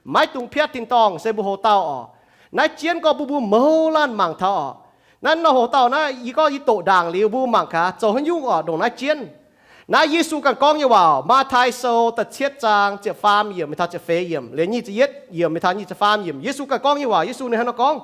Maiv dungx piatv tin-dorngh se mbuo hoc dauh orqc. Naaiv jienv gorngv bun mbuo mouz laanh mangc taux orqc. Naaiv norm hoc dauh naaiv yie gorngv yie doqc ndaangc liuz mbuo mangc gaax zoux haaix nyungc orqc ndongc naaiv jienv. Naaiv Yesu ganh gorngv nyei waac, Matv^tai Sou da'cietv zaang ziepc faam yiemc mingh taux ziepc feix yiemc, liuz nyic ziepc yietv yiemc mingh taux nyic ziepc faam yiemc, Yesu ganh gorngv nyei waac, Yesu ninh hnangv nor gorngv,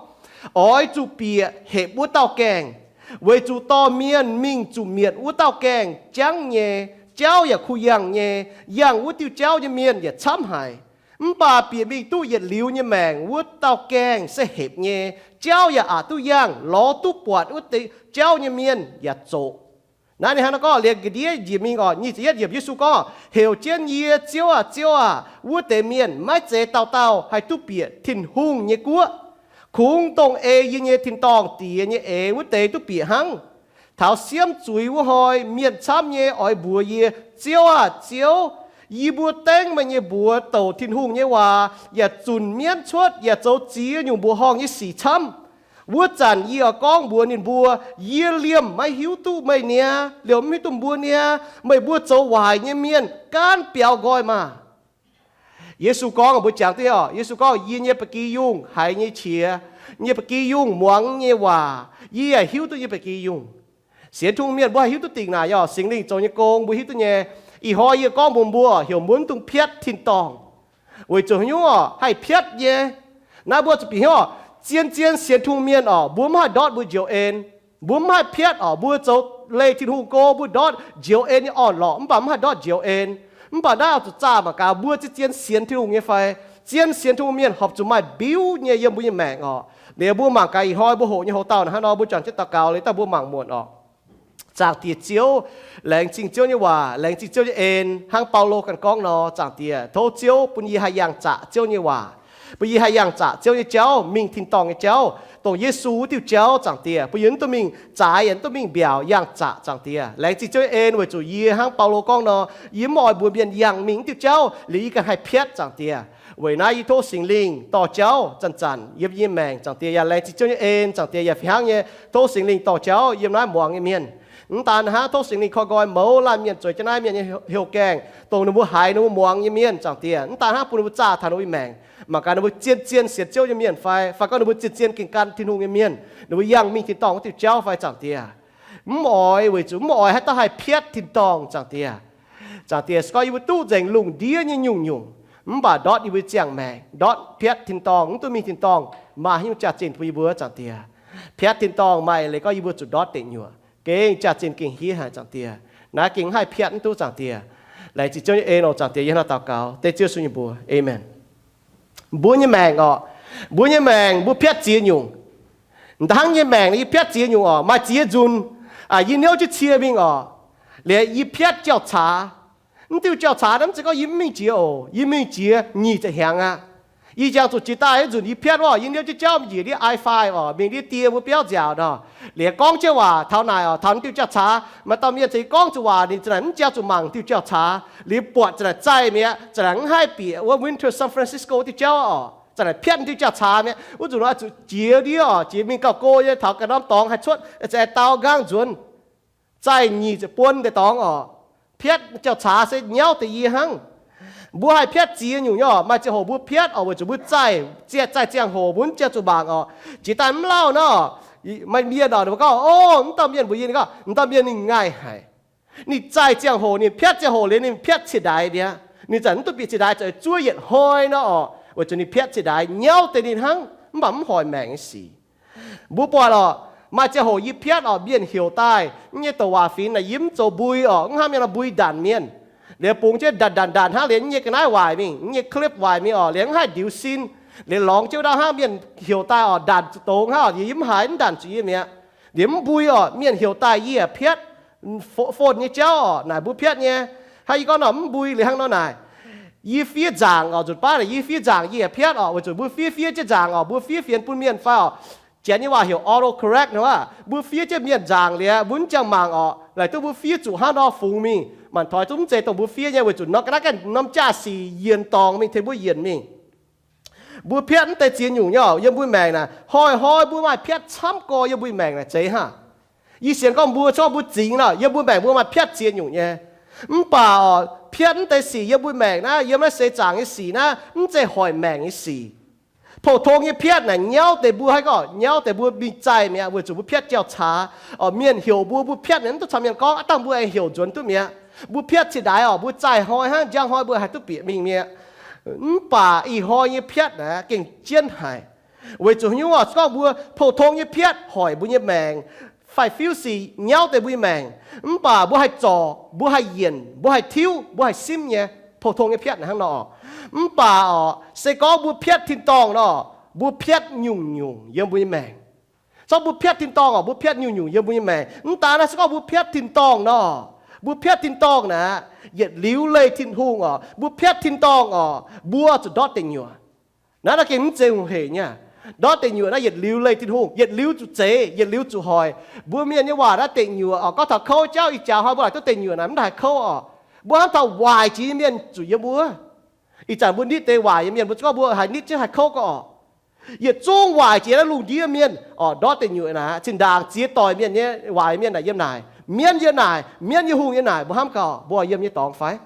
Oix zuqc bieqc hepc wuov dauh gaengh, weic zuqc dorh mienh mingh zuqc mietc wuov dauh gaengh jangv nyei. Jauv yaac kuh yangh nyei, yangh wuov diuh jauv nyei mienh yaac camv haic. Mv baac bieqc mingh duqv yietc liuz nyei maengc wuov dauh gaengh se hepc nyei. Jauv yaac aqc duqv yangh, lorz duqv buatc wuov diuh jauv nyei mienh yaac zoqc. Naaiv ninh hnangv nor gorngv liuz ga'ndiev njiec mingh orqc, nyic ziepc yietv yiemc Yesu gorngv, Heuc jienv yie, Ziouv aah! Ziouv aah! wuov deix mienh maiv zeiz dauh dauh haih duqv bieqc Tin-Hungh nyei guoqv. Kungx dongh ei yie nyei tin-dorngh Diex nyei eix wuov deix duqv bieqc hnangv. Taux siemv zuiz wuov hnoi mienh camv nyei oix mbuox yie, Ziouv aah! Ziouv! Yie mbuo dengv meih nyei mbuox douc Tin-Hungh nyei waac yaac zunc mienv cuotv yaac zoux ziex nyungc mbuoqc horngh nyei sic camv. Wuov zanc yie oix gorngv mbuox ninh mbuo, Yie liemh maiv hiuv duqv meih niaa, liouh mv hiuv duqv mbuo niaa. Meih mbuo zoux waaic nyei mienh gaanv biaux nqoi maah! Yesu gorngv, mbuo jangx duqv oc, Yesu gorngv, Yie nyei ba'gi yungh haiz nyei qiex, nyei ba'gi yungh muangx nyei waac, yie yaac hiuv duqv nyei ba'gi yungh. Sienx Tin-Hungh mienh mbuo haih hiuv duqv dingc naaic oc, Singx Lingh zoux nyei gong mbuo hiuv duqv nyei. Ih hnoi yie gorngv mbuox mbuo, heuc mbuo mv dungx piatv tin-dorngh. Weic zuqc haaix nyungc oc, haih piatv nyei. Naaiv mbuo zuqc bieqc hnyouv oc, zien-zien sienx Tin-Hungh mienh oc, mbuo mv haih ndortv mbuo njoux en. Mbuo mv haih piatv oc, mbuo zoux leih Tin-Hungh go, mbuo ndortv njoux en nyei orn-lorqc, mv baac mv haih ndortv njoux en. Mv baac naaiv oix zuqc zaah mangc gaax mbuo zien-zien sienx Tin-Hungh nyei fai. Zien sienx Tin-Hungh mienh horpc zuqc maaih mbiuv nyei yiem mbuo nyei maengc oc. Liuz mbuo mangc gaax ih hnoi mbuo hoqc nyei hoc dauh naaic hnangv nor, mbuo juangc jienv daux gaux liuz daaih mbuo mangc muonc oc. Zaangc Diex Ziouv, laengz zingh Ziouv nyei waac, laengz zingh Ziouv nyei en, hnangv Baulo ganh gorngv nor, Zaangc Diex, tov Ziouv bun yie haih yangh zaqc Ziouv nyei waac, bun yie haih yangh zaqc Ziouv nyei jauv, mingh tin-dorngh nyei jauv, dongh Yesu wuov diuh jauv, Zaangc Diex, bun yie mv duqv mingh zaaix, yaac mv duqv mingh mbiaauc, yangh zaqc, Zaangc Diex. Laengz zingh Ziouv nyei en weic zuqc yie hnangv Baulo gorngv nor, yie mv oix mbuox mienh yangh mingh wuov diuh jauv liuz yie ganh haih piatv, Zaangc Diex. Weic naaiv yie tov Singx Lingh dorh jauv zanc-zanc yiem yie nyei maengc, Zaangc Diex, yaac laengz zingh Ziouv nyei en, Zaangc Diex, yaac fih hnangv nyei tov Singx Lingh dorh jauv yiem naaiv muangx nyei mienh. Mv daan hnangv, tov Singx Lingh koi nqoi mouz laanh mienh zueiz jienv naaiv mienh nyei heuc gaengh, dongh ninh mbuo haiz ninh mbuo muangx nyei mienh, Zaangc Diex. Mv daan hnangv bun ninh mbuo zaah taux ninh mbuo nyei maengc, mangc gaax ninh mbuo zien-zien sienx Ziouv nyei mienh fai, fai gorngv ninh mbuo zien-zien gengh gan Tin-Hungh nyei mienh, ninh mbuo yangh mingh tin-dorngh wuov diuh jauv fai, Zaangc Diex. Mv oix, weic zuqc mv oix haaix dauh haih piatv tin-dorngh, Zaangc Diex. Zaangc Diex, se gorngv yie mbuo duqv nzengc lungh ndiev nyei nyungc-nyungc, mv baac ndortv yie mbuo ziangh maengc, ndortv piatv tin-dorngh, mv duqv mingh tin-dorngh, maaih haaix nyungc jaax-zinh bun yie mbuo, Zaangc Diex. Piatv tin-dorngh maaih eix leiz gorngv yie mbuo zuqc ndortv deic nyuoqc, gengh jaax-zinh gengh hiev haic, Zaangc Diex. Naaiv gengh mv haih piatv mv duqv, Zaangc Diex. Laengz zingh Ziouv nyei en oc, Zaangc Diex. Yie hnangv naaiv daux gaux dengv Ziouv Yesu nyei mbuox, aamen. Mbuo nyei maengc orqc, mbuo nyei maengc mbuo piatv ziex nyungc. M'daaih hnangv nyei maengc yie piatv ziex nyungc orqc. Maaih ziex nzunc, yie niouv jienv cie mingh orqc, liuz yie piatv jauv-caax. Mv diuh jauv-caax naaiv mv zeiz gorngv yie mv mingh jiex oc. Yie mingh jiex nyic ziepc hnyangx aqv. Yie jangx zuqc jiex daaih zunc yie piatv orqc, yie niouv jienv jauv mingh njiec ndiev I five orqc, mingh ndiev die mbuo biauv nziaauc nor. Liuz gorngv jienv waac taux naaic orqc, taux diuh jauv-caax, maaih dauh mienh cingx gorngv zuqc waac, ninh za'naaic mv jangx zuqc mangc diuh jauv-caax. Liuz buatc za'naaic zaih mi'aqv, za'naaic mv haih bieqc wuov Winter San Francisco wuov diuh jauv orqc, za'naaic piatv diuh jauv-caax mi'aqv. Wuov nzunc nor zuqc jiex ndiev orqc, jiex mingh gauh go nyei, taux ga'naaiv dorngx haih cuotv, za'naaic dau nqaang nzuonx, zaih nyic ziepc buon deix dorngx orqc, piatv jauv-caax se nyauv deix yie hnangv. Mbuo haih piatv ziex nyungc nyei orqc. Maaih ziangh hoc mbuo piatv orqc, weic zuqc mbuo zaih, zaih ziangh hoc mbuo mv jangx zuqc mangc orqc, jiex daaih mv lauh nor. Maaih mienh orqc, ninh mbuo gorngv, O, mv dauh mienh mbuox yie, ninh gorngv, Mv dauh mienh ninh ngaih haic. Ninh zaih ziangh hoc, ninh piatv ziangh hoc liuz ninh piatv ciex ndaix mi'aqv. Ninh za'naaic mv duqv bieqc ciex ndaix, zuov yietc hnoi nor orqc, weic zuqc ninh piatv ciex ndaix nyauv deix ninh hnangv, mv baac mv hoic maengc nyei sic. Mbuo buatc orqc, maaih ziangh hoc yie piatv orqc, mienh heuc daaih, mv nyei douc waac fingx naaic yie mv zoux mbui orqc, mv hnangv mienh nor mbui ndanc mienh. Liuz bungx jienv ndanc ndanc ndanc hnangv liuz mv nyei ga'naaiv waaic mingh, mv nyei clip waaic mingh orqc, liuz mv haih ndiux sin. Liuz lorngx jienv wuov dauh hnangv mienh heuc daaih orqc, ndanc zuqc douz hnangv orqc, yie mv haiz, mv ndanc zuqc yie mi'aqv. Liuz mv mbui orqc, mienh heuc daaih yie yaac piatv. Phone nyei jauv orqc, naaic mbuo piatv nyei. Hnangv yie gorngv nor, mv mbui liuz hnangv nor naaic, yie fiev nzaangc orqc, nzunc baav naaic yie fiev nzaangc yie yaac piatv orqc, weic zuqc mbuo fiev fiev jienv nzaangc orqc, mbuo fiev fienx bun mienh fai orqc, janx nyei waac heuc autocorrect nor aqv. Mbuo fiev jienv mienh nzaangc liuz mbuo mv jangx mangc orqc, laaic duqv mbuo fiev zuqc hnangv nor fungx mingh, mangc taux zungv mv zeiz dongh mbuo fiev nyei, weic zuqc nor ga'naaiv ganh norm jaav-sic yienc dorngx mingh tengx mbuo yienc mingh. Mbuo piatv mv deix ziex nyungc nyei orqc, yiem mbuo maengc naaic, hnoi-hnoi mbuo maaih piatv camv gorx yiem mbuo maengc naaic, zeiz hnangv. Yie sienx gorngv mbuo corc mbuo zingx nor, yiem mbuo maengc mbuo maaih piatv ziex nyungc nyei. Mv baac orqc, Piatv mv deix sic yiem mbuo maengc naaiv, yiem naaiv seix zaangc nyei sic naaiv, mv zeiz hoic maengc nyei sic. Pou-tong nyei piatv naaic nyauv deix mbuo, haiz gorngv nyauv deix mbuo mingh zaih mi'aqv, weic zuqc mbuo piatv jauv caax. Mienh heuc mbuo, mbuo piatv naaic mv duqv caux mienh gorngv, aav dangh mbuo aengx heuc nzuonx duqv mi'aqv. Mbuo piatv cingx daaih orqc, mbuo zaih hnoi hnangv, njang hnoi mbuo haih duqv bieqc mingh mi'aqv. Mv baac ih hnoi nyei piatv naaic gengh jienv haic. Weic zuqc haaix nyungc orqc? Se gorngv mbuo pou-tong nyei piatv hoic mbuo nyei maengc, fai fiuv sic nyauv deix mbuo nyei maengc, mv baac mbuo haih zorc, mbuo haih yienc, mbuo haih tiuv, mbuo haih simv nyei. Pou-tong nyei piatv naaic hnangv nor. Mv baac orqc, se gorngv mbuo piatv tin-dorngh nor, mbuo piatv nyungc-nyungc yiem mbuo nyei maengc. Zorqv mbuo piatv tin-dorngh orqc, mbuo piatv nyungc-nyungc yiem mbuo nyei maengc. Mv daan naaiv, se gorngv mbuo piatv tin-dorngh nor, mbuo piatv tin-dorngh naaic, yietc liuz leih Tin-Hungh orqc, mbuo piatv tin-dorngh orqc, mbuo zuqc ndortv deic nyuoqc. Naaiv nor gengh mv zeiz hungh hec nyei. Ndortv deic nyuoqc naaiv yietc liuz leih Tin-Hungh, yietc liuz zuqc zeix, yietc liuz zuqc hoic. Mbuo mienh nyei waac naaiv deic nyuoqc orqc, gorngv taux kouv jauv, ih jaax hnoi mbuo laaic duqv deic nyuoqc naaic mv haih kouv orqc. Mbuo hnamv taux waaic jiex nyei mienh zuqc yiem wuov. Ih zanc mbuo nitv deix waaic nyei mienh, mbuo gorngv mbuo haih nitv jienv haih kouv gorqv orqc. Yietc zungv waaic jiex naaiv lungh ndiev mienh orqc, ndortv deic nyuoqc naaic, zinh ndaangc ziex doic mienh nyei waaic mienh naaic yiem naaic, mienv yiem naaic, mienv nyei hungh yiem naaic, mbuo hnamv gaax mbuo yiem nyei dorngx fai?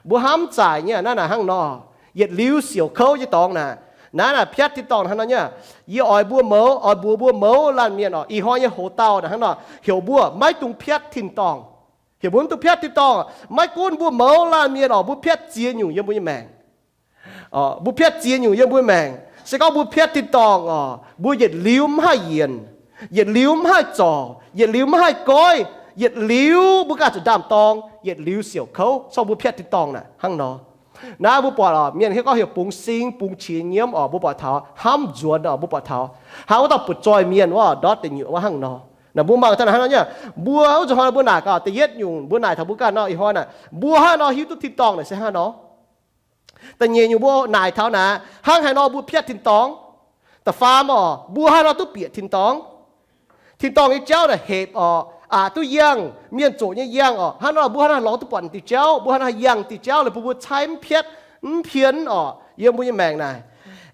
Mbuo hnamv zaaic nyei naaiv naaic hnangv nor, yietc liuz siouc kouv nyei dorngx naaic, naaiv naaic piatv tin-dorngh hnangv nor nyei. Yie oix mbuo mouz, oix mbuox mbuo mouz laanh mienh orqc, ih hnoi nyei hoz dauh naaic hnangv nor, heuc mbuo maiv dungx piatv tin-dorngh. Heuc mbuo mv dungx piatv tin-dorngh. Maiv gunv mbuo mouz laanh mienh orqc, mbuo piatv ziex nyungc yiem mbuo nyei maengc. Mbuo piatv ziex nyungc yiem mbuo maengc. Se gorngv mbuo piatv tin-dorngh orqc, mbuo yietc liuz mv haih yienc, yietc liuz mv haih zorc, yietc liuz mv haih goiv, yietc liuz mbuo ganh zuqc ndaam-dorng, yietc liuz siouc kouv, se gorngv mbuo piatv tin-dorngh naaic hnangv nor. Naaiv mbuo buatc orqc, mienh hiuv gorngv heuc bungx sing bungx qiex nyiemv orqc, mbuo buatc taux hnamv nzuonx orqc, mbuo buatc taux hnangv wuov dauh butv-zoih mienh wuov ndortv deic nyuoqc wuov hnangv nor. Naaic mbuo mangc taux hnangv nor nyei, mbuo wuov zuqc hnoi mbuo naaic gaax da'yietv nyungc, mbuo naaic taux mbuo ganh nor, ih hnoi naaic mbuo hnangv nor hiuv duqv tin-dorngh naaic se hnangv nor. Da'nyeic nyungc mbuo naaic taux naaic hnangv haaix nor mbuo piatv tin-dorngh. Da'faam orqc, mbuo hnangv nor duqv bieqc tin-dorngh. Tin-dorngh nyei jauv naaic hepc orqc, aqc duqv yangh, mienh zoqc nyei yangh orqc. Hnangv nor mbuo hnangv nor lorz duqv buatc diuh jauv, mbuo hnangv nor yangh diuh jauv, liuz bun mbuo caaiv mv piatv, mv pien orqc, yiem mbuo nyei maengc naaic.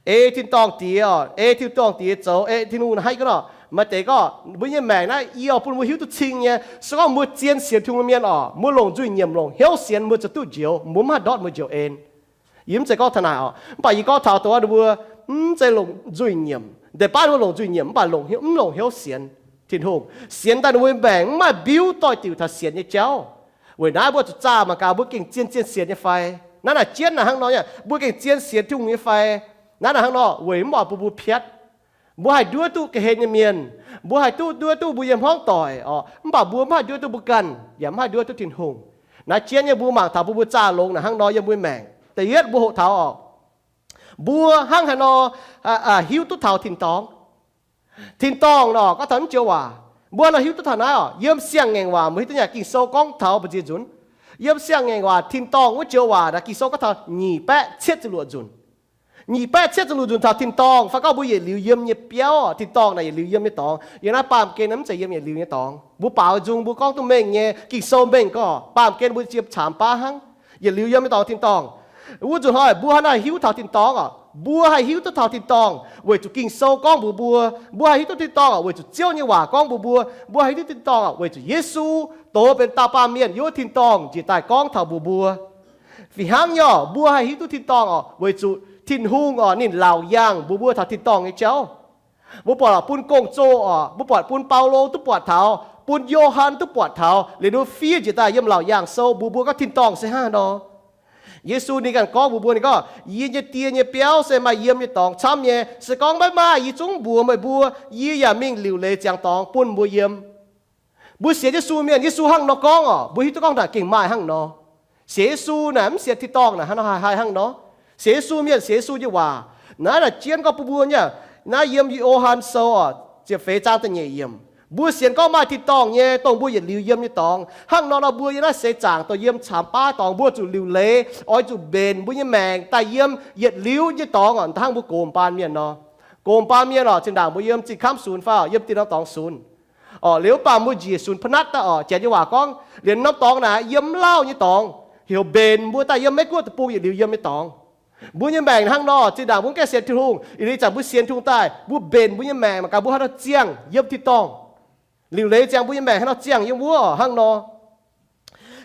Ei tin-dorngh Diex orqc, ei tin-dorngh Diex zoux, ei Tin-Hungh naaic hnangv gorngv orqc, maaih deix gorngv mbuo nyei maengc naaiv i orqc bun mbuo hiuv duqv cing nyei. Se gorngv mbuo zien sienx Tin-Hungh mienh orqc, mbuo longc nzuih nyiemc, longc hnyouv sienx, mbuo zuqc duqv njoux, mbuo mv haih ndortv mbuo njoux en. Yie mv zeiz gorngv taux naaic orqc, mv baac yie gorngv taux dongh wuov mbuo mv zeiz longc nzuih nyiemc. Deix baav mbuo longc nzuih nyiemc mv baac longc, mv longc hnyouv sienx Tin-Hungh. Sienx daaih ninh mbuo maengc mv maaih mbiuv doix-diuc taux sienx nyei jauv. Weic naaiv mbuo zuqc zaah mangc gaax mbuo gengh zien-zien sienx nyei fai. Naaiv naaic jienv naaic hnangv nor nyei, mbuo gengh zien sienx Tin-Hungh nyei fai. Naaiv naaic hnangv nor weic mv oix bun mbuo piatv. Mbuo haih nduov duqv ga'hlen nyei mienh, mbuo haih duqv nduov duqv mbuo nyei hmuangv doic orqc, mv baac mbuo mv haih nduov duqv mbuo ganh, yaac mv haih nduov duqv Tin-Hungh. Naaiv jienv nyei mbuo mangc taux bun mbuo zaah longx naaic hnangv nor yiem mbuo maengc. Da'yietv mbuo hoqc taux orqc, mbuo hnangv haaix nor hiuv duqv taux tin-dorngh. Tin-dorngh nor gorngv taux mv joux waac, mbuo hnangv nor hiuv duqv taux naaiv orqc. Yiem Siang-Ngaengc Waac mbuo hiuv duqv nyei Ging-Sou gorngv taux mbu'ziex nzunc. Yiem Siang-Ngaengc Waac tin-dorngh wuov joux waac naaic Ging-Sou gorngv taux nyic baeqv cietv ziepc luoqc nzunc. Nyic baeqv cietv ziepc luoqc nzunc taux tin-dorngh fai gorngv mbuo yietc liuz yiem nyei biauv orqc. Tin-dorngh naaic yietc liuz yiem nyei dorngx. Yiem naaiv baamh gen mv zeiz yiem yietc liuz nyei dorngx. Mbuo baaux nzung mbuo gorngv duqv mengh nyei, Ging-Sou mengh gorngv baamh gen mbuo yiem caamx baav hnangv. Yietc liuz yiem nyei dorngx tin-dorngh. Wuov nzunc hnoi mbuo hnangv naaic hiuv taux tin-dorngh orqc, mbuo haih hiuv duqv taux tin-dorngh weic zuqc Ging-Sou gorngv mbuox mbuo. Mbuo haih hiuv duqv tin-dorngh orqc weic zuqc Ziouv nyei waac gorngv mbuox mbuo. Mbuo haih hiuv duqv tin-dorngh orqc weic zuqc Yesu doz benx daauh baamh mienh yiem wuov tin-dorngh njiec daaih gorngv taux mbuox mbuo. Fih hnangv nyei orqc, mbuo haih hiuv duqv tin-dorngh orqc weic zuqc Tin-Hungh orqc ninh laauc yaangh mbuox mbuo taux tin-dorngh nyei jauv. Mbuo buatc orqc, bun gong-zoh orqc, mbuo buatc bun Baulo duqv buatc taux, bun Yo^han duqv buatc taux, liuz ninh mbuo fiev njiec daaih yiem Laauc Yaangh Sou mbuox mbuo gorngv tin-dorngh se hnangv haaix nor. Yesu ninh ganh gorngv mbuox mbuo, ninh gorngv, Yie nyei Die nyei biauv se maaih yiem nyei dorngx camv nyei. Se gorngv maiv maaih, yie zungv mbuox meih mbuo. Yie yaac mingh liuc leiz ziangx dorngx bun mbuo yiem. Mbuo sienx Yesu mienh, Yesu hnangv nor gorngv orqc, mbuo hiuv duqv gorngv naaic gengh maaih hnangv nor. Sienx Yesu naaic mv sienx tin-dorngh naaic hnangv nor haih haaix hnangv nor. Sienx Yesu mienh sienx Yesu nyei waac. Naaiv naaic jienv gorngv bun mbuo nyei, naaiv yiem Yo^han Sou orqc, ziepc feix zaang da'nyeic yiemc. Mbuo sienx gorngv maaih tin-dorngh nyei, dongh mbuo yietc liuz yiem nyei dorngx. Hnangv nor nor mbuo yiem naaiv seix zaangc dongh yiem caamx baav dorngx, mbuo zuqc liuc leiz, oix zuqc mbenc mbuo nyei maengc daaih yiem yietc liuz nyei dorngx orqc, hnangv mbuo gox baan mienh nor. Gox baan mienh orqc, zinh ndaangc mbuo yiem zinh kamv sunx fai orqc, yiem dinh norm dorngx sunx orqc, liuz mv baac mbuo njiec sunx pa'natv daaih orqc, janx nyei waac gorngv, liuz norm dorngx naaic yiem mv lauh nyei dorngx, heuc mbenc mbuo daaih yiem Meiv Guoqv deic-bung yietc liuz yiem nyei dorngx. Mbuo nyei maengc hnangv nor, zinh ndaangc mbuo mv gaengh sienx Tin-Hungh, ih zanc mbuo sienx Tin-Hungh daaih, mbuo mbenc mbuo nyei maengc mangc gaax mbuo haaix nor ziangh yiem tin-dorngh. Liuc leiz ziangx mbuo nyei maengc haaix nor ziangh yiem wuov orqc, hnangv nor.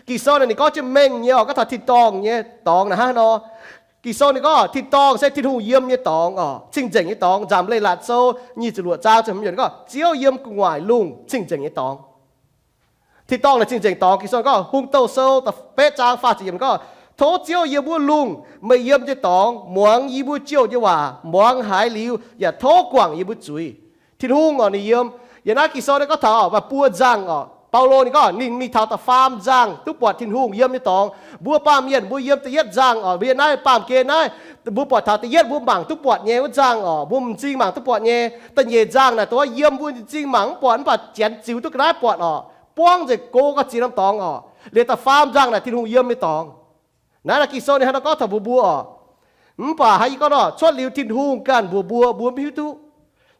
Ging-Sou naaic ninh gorngv jienv mengh nyei oc, gorngv taux tin-dorngh nyei dorngx naaic hnangv nor. Ging-Sou ninh gorngv tin-dorngh se Tin-Hungh yiem nyei dorngx oc, cing-nzengc nyei dorngx. Nzamc Leiz-Latc Sou nyic ziepc luoqc zaang ziepc hmz yiemc ninh gorngv, Ziouv yiem gu'nguaaic lungh cing-nzengc nyei dorngx. Tin-dorngh naaic cing-nzengc dorngx. Ging-Sou gorngv Hungh Douh Sou da'betv zaang faah ziepc yiemc ninh gorngv, Tov Ziouv yiem wuov lungh, meih yiem nyei dorngx, muangx yie mbuo jouh nyei waac, muangx haiz liuz, yaac tov guangc yie mbuo zuiz. Tin-Hungh oc ninh yiem. Yiem naaiv Ging-Sou naaiv gorngv taux maaih buo nzangc oc. Baulo ninh gorngv ninh mingh taux da'faam nzangc duqv buatc Tin-Hungh yiem nyei dorngx. Mbuo baamh mienh mbuo yiem da'yietv nzangc oc. Mbuo yiem naaiv baamh gen naaiv, mbuo buatc taux da'yietv mbuo mangc duqv buatc nyei wuov nzangc oc, mbuo m'zing mangc duqv buatc nyei. Da'nyeic nzangc naaic dongh yiem mbuo m'zing mangc mv buatc mv baac janx ziux duqv ga'naaiv buatc oc. Buangv nzengc go gauh ziex norm dorngx oc. Liuz da'faam nzangc naaic Tin-Hungh yiem nyei dorngx. Naaiv naaic Ging-Sou ninh hnangv nor gorngv taux mbuox mbuo oc. Mv baac haaix yie gorngv nor, cuotv liuz Tin-Hungh ganh mbuox mbuo, mbuo mv hiuv duqv.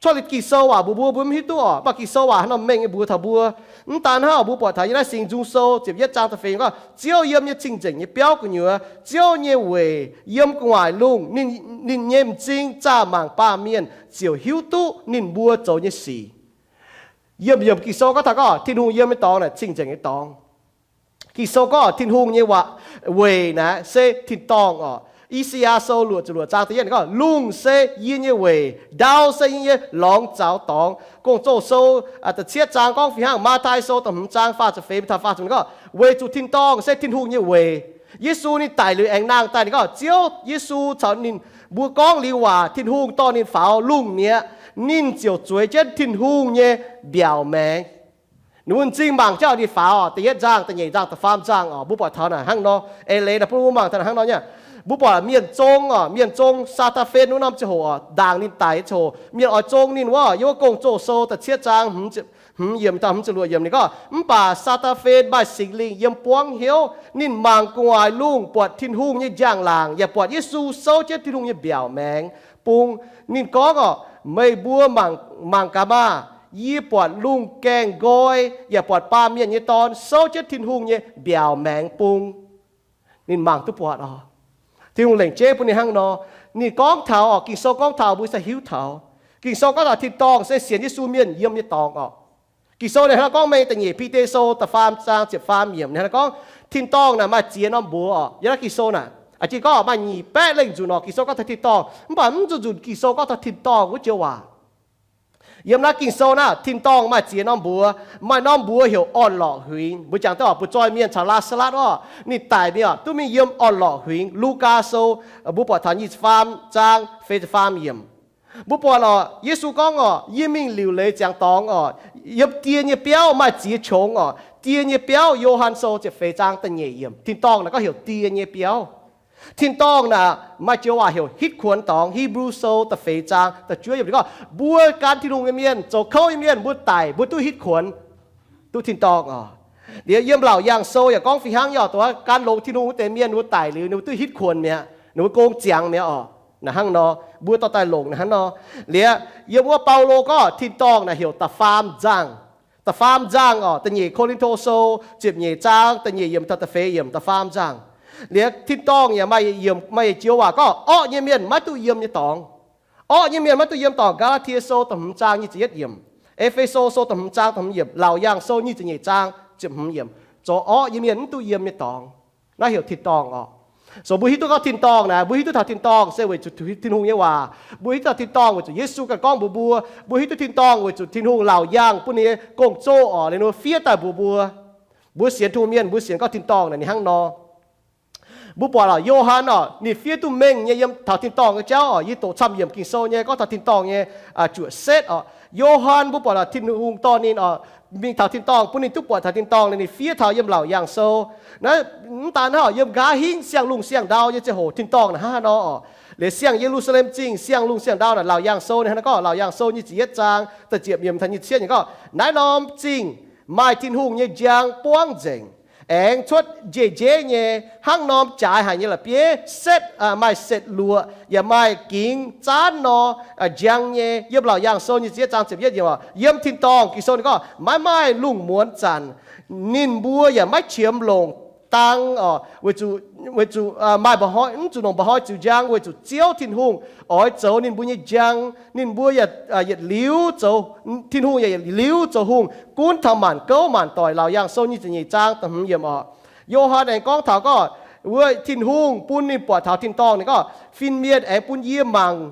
Cuotv liuz Ging-Sou waac mbuox mbuo, mbuo mv hiuv duqv oc. Mv baac Ging-Sou waac hnangv nor mengh nyei mbuox taux mbuo. Mv daan hnangv, mbuo buatc taux yiem naaiv Singx Nzung Sou ziepc yietv zaang da'feix gorngv, Ziouv yiem nyei cing-nzengc nyei biauv gu'nyuoz, Ziouv nyei weic yiem gu'nguaaic lungh. Ninh, ninh nyei m'zing zaah mangc baamh mienh ziouc hiuv duqv ninh mbuo zoux nyei sic. Yiemh yiemh Ging-Sou gorngv taux gorngv Tin-Hungh yiem nyei dorngx naaic cing-nzengc nyei dorngx. Ging-Sou gorngv Tin-Hungh nyei waac weic naaic se tin-dorngh oc. I^saa^yaa Sou luoqc ziepc luoqc zaang da'yietv ninh gorngv, Lungh se yie nyei weic, ndau se yie nyei lorngx zaux dorngx. Gong-Zoh Sou da'cietv zaang gorngv fih hnangv. Matv^tai Sou da'hmz zaang faah ziepc feix taux faah ziepc gorngv, weic zuqc tin-dorngh se Tin-Hungh nyei weic. Yesu ninh daic liuz aengx nangh daaih ninh gorngv Ziouv Yesu caux ninh mbuo gorngv liuz waac, Tin-Hungh dorh ninh faaux lungh mi'aqv, ninh ziouc zueiz jienv Tin-Hungh nyei mbiaauc maengx. Ninh mbuo m'zing mangc jienv ninh faaux, da'yietv nzangh, da'nyeic nzangh, da'faam nzangh oc. Mbuo buatc taux naaic hnangv nor. Eix leiz naaic bun mbuo mangc taux naaic hnangv nor nyei. Mbuo buatc mienh zong oc, mienh zong Saa^taa^fen wuov norm ziangh hoc oc, ndaangc ninh daic nyei ziangh hoc, mienh oix zong ninh wuov, yiem wuov Gong-Zoh Sou da'cietv zaang hmz yiemc taux hmz ziepc luoqc yiemc ninh gorngv, mv baac Saa^taa^fen maaih Singx Lingh yiem buangv hnyouv. Ninh mangc gu'nguaaic lungh, buatc Tin-Hungh nyei njang-laangc, yaac buatc Yesu souv jienv Tin-Hungh nyei mbiaauc maengx bung. Ninh gorngv oc, meih mbuo mangc, mangc gaax maah! Yie buatc lungh gaengh nqoi, yaac buatc Baamh Mienh nyei Dorn souv jienv Tin-Hungh nyei mbiaauc maengx bung. Ninh mangc duqv buatc oc. Tin-Hungh lengc jeiv bun ninh hnangv nor. Ninh gorngv taux oc, Ging-Sou gorngv taux mbuo se hiuv taux. Ging-Sou gorngv taux tin-dorngh se sienx Yesu mienh yiem nyei dorngx oc. Ging-Sou ninh hnangv naaiv gorngv mengh da'nyeic Bide Sou da'faam zaang ziepc faam yiemc ninh hnangv naaiv gorngv, tin-dorngh naaic maaih ziex norm mbuox oc. Yiem naaiv Ging-Sou naaic, a'jang gorngv maaih nyic baeqv lengh nzunc oc, Ging-Sou gorngv taux tin-dorngh, mv baac mv nzunc nzunc Ging-Sou gorngv taux tin-dorngh wuov joux waac. Yiem naaiv Ging-Sou naaiv, tin-dorngh maaih ziex norm mbuox. Maaih norm mbuox heuc orn-lorqc huingx. Mbuo jangx duqv oc, butv-zoih mienh caux Laa^saa^latv oc, ninh daic mingh oc, duqv mingh yiem orn-lorqc huingx. Lugaa Sou, mbuo buatc taux nyic ziepc faam zaang feix ziepc faam yiemc. Mbuo buatc oc, Yesu gorngv oc, yie mingh liuc leiz ziangx dorngx oc. Yiem die nyei biauv maaih ziex qongx oc. Die nyei biauv, Yo^han Sou ziepc feix zaang da'nyeic yiemc. Tin-dorngh naaic gorngv heuc die nyei biauv. Tin-dorngh naaic maaih joux waac heuc hitv kuonx dorngx. Hipv^lu Sou da'feix zaang da'juov yiemc ninh gorngv, mbuo gan Tin-Hungh nyei mienh, zoux kouv nyei mienh, mbuo daic mbuo duqv hitv kuonx, duqv tin-dorngh oc. Liuz yiem Laauc Yaangh Sou yaac gorngv fih hnangv nyei oc, dongh wuov gan longx Tin-Hungh wuov deix mienh mbuo daic liuz ninh mbuo duqv hitv kuonx mi'aqv, ninh mbuo gong ziangx mi'aqv oc. Naaic hnangv nor, mbuo dorh daaih longc naaic hnangv nor. Liuz yiem wuov Baulo gorngv tin-dorngh naaic heuc da'faam nzangh. Da'faam nzangh oc, da'nyeic Ko^lin^to Sou ziepc nyeic zaang da'nyeic yiemc taux da'feix yiemc, da'faam nzangh. Liuz tin-dorngh yaac maaih yiemc, maaih joux waac gorngv orqv nyei mienh maiv duqv yiem nyei dorngx. Orqv nyei mienh maiv duqv yiem dorngx. Gaa^laa^tie Sou da'hmz zaang nyic ziepc yietv yiemc. E^fe^so Sou da'hmz zaang da'hmz yiemc. Laauc Yaangh Sou nyic ziepc nyeic zaang ziepc hmz yiemc. Zoux orqv nyei mienh mv duqv yiem nyei dorngx. Naaiv heuc tin-dorngh oc. So mbuo hiuv duqv gorngv tin-dorngh naaic, mbuo hiuv duqv taux tin-dorngh se weic zuqc Tin-Hungh nyei waac. Mbuo hiuv duqv taux tin-dorngh weic zuqc Yesu ganh gorngv mbuox mbuo. Mbuo hiuv duqv tin-dorngh weic zuqc Tin-Hungh Laauc Yaangh bun ninh nyei gong-zoh oc, ninh mbuo fiev daaih mbuox mbuo. Mbuo sienx Tin-Hungh mienh, mbuo sienx gorngv tin-dorngh naaic ninh hnangv nor. Mbuo buatc oc, Yo^han oc, ninh fiev duqv mengh nyei yiem taux tin-dorngh nyei jauv oc. Yie doqc camv yiemc Ging-Sou nyei gorngv taux tin-dorngh nyei zuoqc setv oc. Yo^han mbuo buatc oc, Tin-Hungh dorh ninh oc, mingh taux tin-dorngh bun ninh duqv buatc taux tin-dorngh, ninh fiev taux yiem Laauc Yaangh Sou. Naaiv mv daan hnangv oc, yiem nqa'haav hingv siang-lungh siang-ndau nyei ziangh hoc tin-dorngh naaic hnangv haaix nor oc. Liuz siang-Ye^lu^saa^lem Zingh siang-lungh siang-ndau naaic, Laauc Yaangh Sou ninh hnangv naaiv gorngv, Laauc Yaangh Sou nyic ziepc yietv zaang da'ziepc yiemc taux nyic ziepc cietv yiemc gorngv, naaiv norm zingh maaih Tin-Hungh nyei njang buangv nzengc, aengx cuotv njeiv-njeiv nyei, hnangv norm jaaix haic nyei la'bieiv setv, maaih setv luoqc yaac maaih gingx zaanv nor, njang nyei. Yiem Laauc Yaangh Sou nyic ziepc yietv zaang ziepc yietv yiemc oc, yiem tin-dorngh Ging-Sou ninh gorngv maiv maaih lungh muonz zanc, ninh mbuo yaac maiv qiemx longc dang oc, weic zuqc, weic zuqc maaih mba'hnoi, mv zuqc longc mba'hnoi ziux njang, weic zuqc Ziouv Tin-Hungh oix zoux ninh mbuo nyei njang. Ninh mbuo yaac yietc liuz zoux, Tin-Hungh yaac yietc liuz zoux hungh gunv taux maanc gouv maanc doic. Laauc Yaangh Sou nyic ziepc nyeic zaang da'hmz yiemc oc. Yo^han aengx gorngv taux gorngv wuov Tin-Hungh bun ninh buatc taux tin-dorngh ninh gorngv fin-mienh aengx bun yie mangc,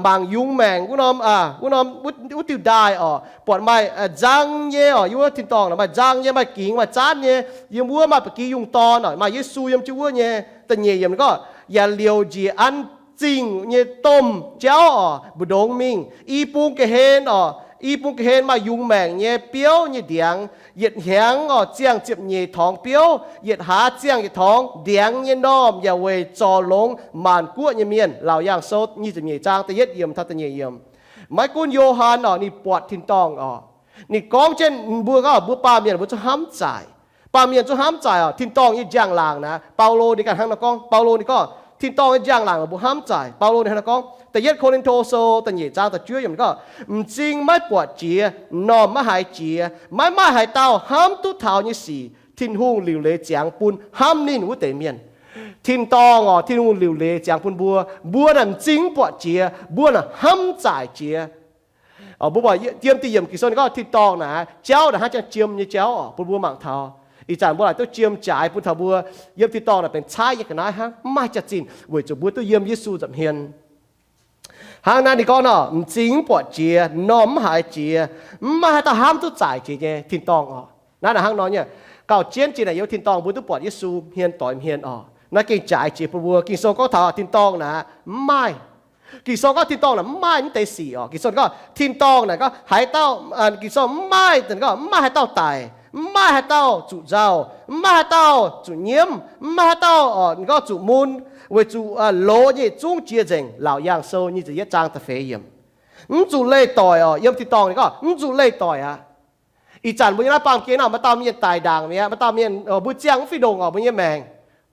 mangc yungz maengc wuov norm, wuov norm, wuov diuh ndaaih oc, buatc maaih nzang nyei oc, yiem wuov tin-dorngh maaih nzang nyei, maaih gingx maaih zaanv nyei, yiem wuov maaih ba'gi yungh dorn oc, maaih Yesu yiem jienv wuov nyei. Da'nyeic yiemc ninh gorngv, yaac liouc njiec an zingh nyei domh jauv oc, mbu'ndongx mingh i bung ga'hlen oc, i bung ga'hlen maaih yungz maengc nyei biouv nyei ndiangx, yietc hnyangx oc ziangh ziepc nyeic torngx biouv, yietc hlaax ziangh yietc torngx ndiangx nyei normh yaac weic zorc longx maanc guoqv nyei mienh. Laauc Yaangh Sou nyic ziepc nyeic zaang da'yietv yiemc taux da'nyeic yiemc. Maiv gunv Yo^han oc ninh buatc tin-dorngh oc, ninh gorngv jienv mbuo gorngv mbuo baamh mienh mbuo zungv hnamv zaaic. Baamh mienh zungv hnamv zaaic oc. Tin-dorngh nyei njang-laangc naaic, Baulo ninh ganh hnangv nor gorngv. Baulo ninh gorngv tin-dorngh nyei njang-laangc mbuo hnamv zaaic. Baulo ninh hnangv nor gorngv, Da'yietv Ko^lin^to Sou da'nyeic zaang da'juov yiemc ninh gorngv, m'zing maiv buatc jiex, m'normh maiv haiz jiex, maiv maaih haaix dauh hnamv duqv taux nyei sic Tin-Hungh liuc leiz ziangx bun hnamv ninh wuov deix mienh. Tin-dorngh oc, Tin-Hungh liuc leiz ziangx bun mbuo, mbuo naaic m'zing mv buatc jiex, mbuo naaic hnamv zaaic jiex. Mbuo buatc yiem diuh yiemc Ging-Sou ninh gorngv tin-dorngh naaic jauv naaic hnangv jang jiem nyei jauv oc, bun mbuo mangc taux. Ih zanc mbuo laaic duqv jiem jaaix bun taux mbuo, yiem tin-dorngh naaic benx caaiv nyei ga'naaiv hnangv, mv maaih jaax-zinh weic zuqc mbuo duqv yiem Yesu nza'hmien. Hnangv naaiv ninh gorngv nor, m'zing mv buatc jiex, m'normh mv haiz jiex, mv maaih haaix dauh hnamv duqv zaaic jiex nyei tin-dorngh oc. Naaiv naaic hnangv nor nyei, gauh jienv jiex naaic yiem tin-dorngh mbuo duqv buatc Yesu hmien doix hmien oc. Naaiv gengh jaaix jiex bun mbuo. Ging-Sou gorngv taux tin-dorngh naaic mv maaih. Ging-Sou gorngv tin-dorngh naaic mv maaih mv deix sic oc. Ging-Sou gorngv tin-dorngh naaic gorngv haaix dauh, Ging-Sou mv maaih, gorngv mv maaih haaix dauh daic, mv maaih haaix dauh zuqc nzauh, mv maaih haaix dauh zuqc nyiemv, mv maaih haaix dauh oc gorngv zuqc mun, weic zuqc loz nyei zungv jiex nzengc. Laauc Yaangh Sou nyic ziepc yietv zaang da'feix yiemc. Mv zuqc leih doic oc. Yiem tin-dorngh ninh gorngv mv zuqc leih doic aqv. Ih zanc mbuo yiem naaiv baamh gen naaic, maaih dauh mienh daic ndaangc mi'aqv, maaih dauh mienh mbuo ziangh mv fih ndongc oc, mbuo nyei maengc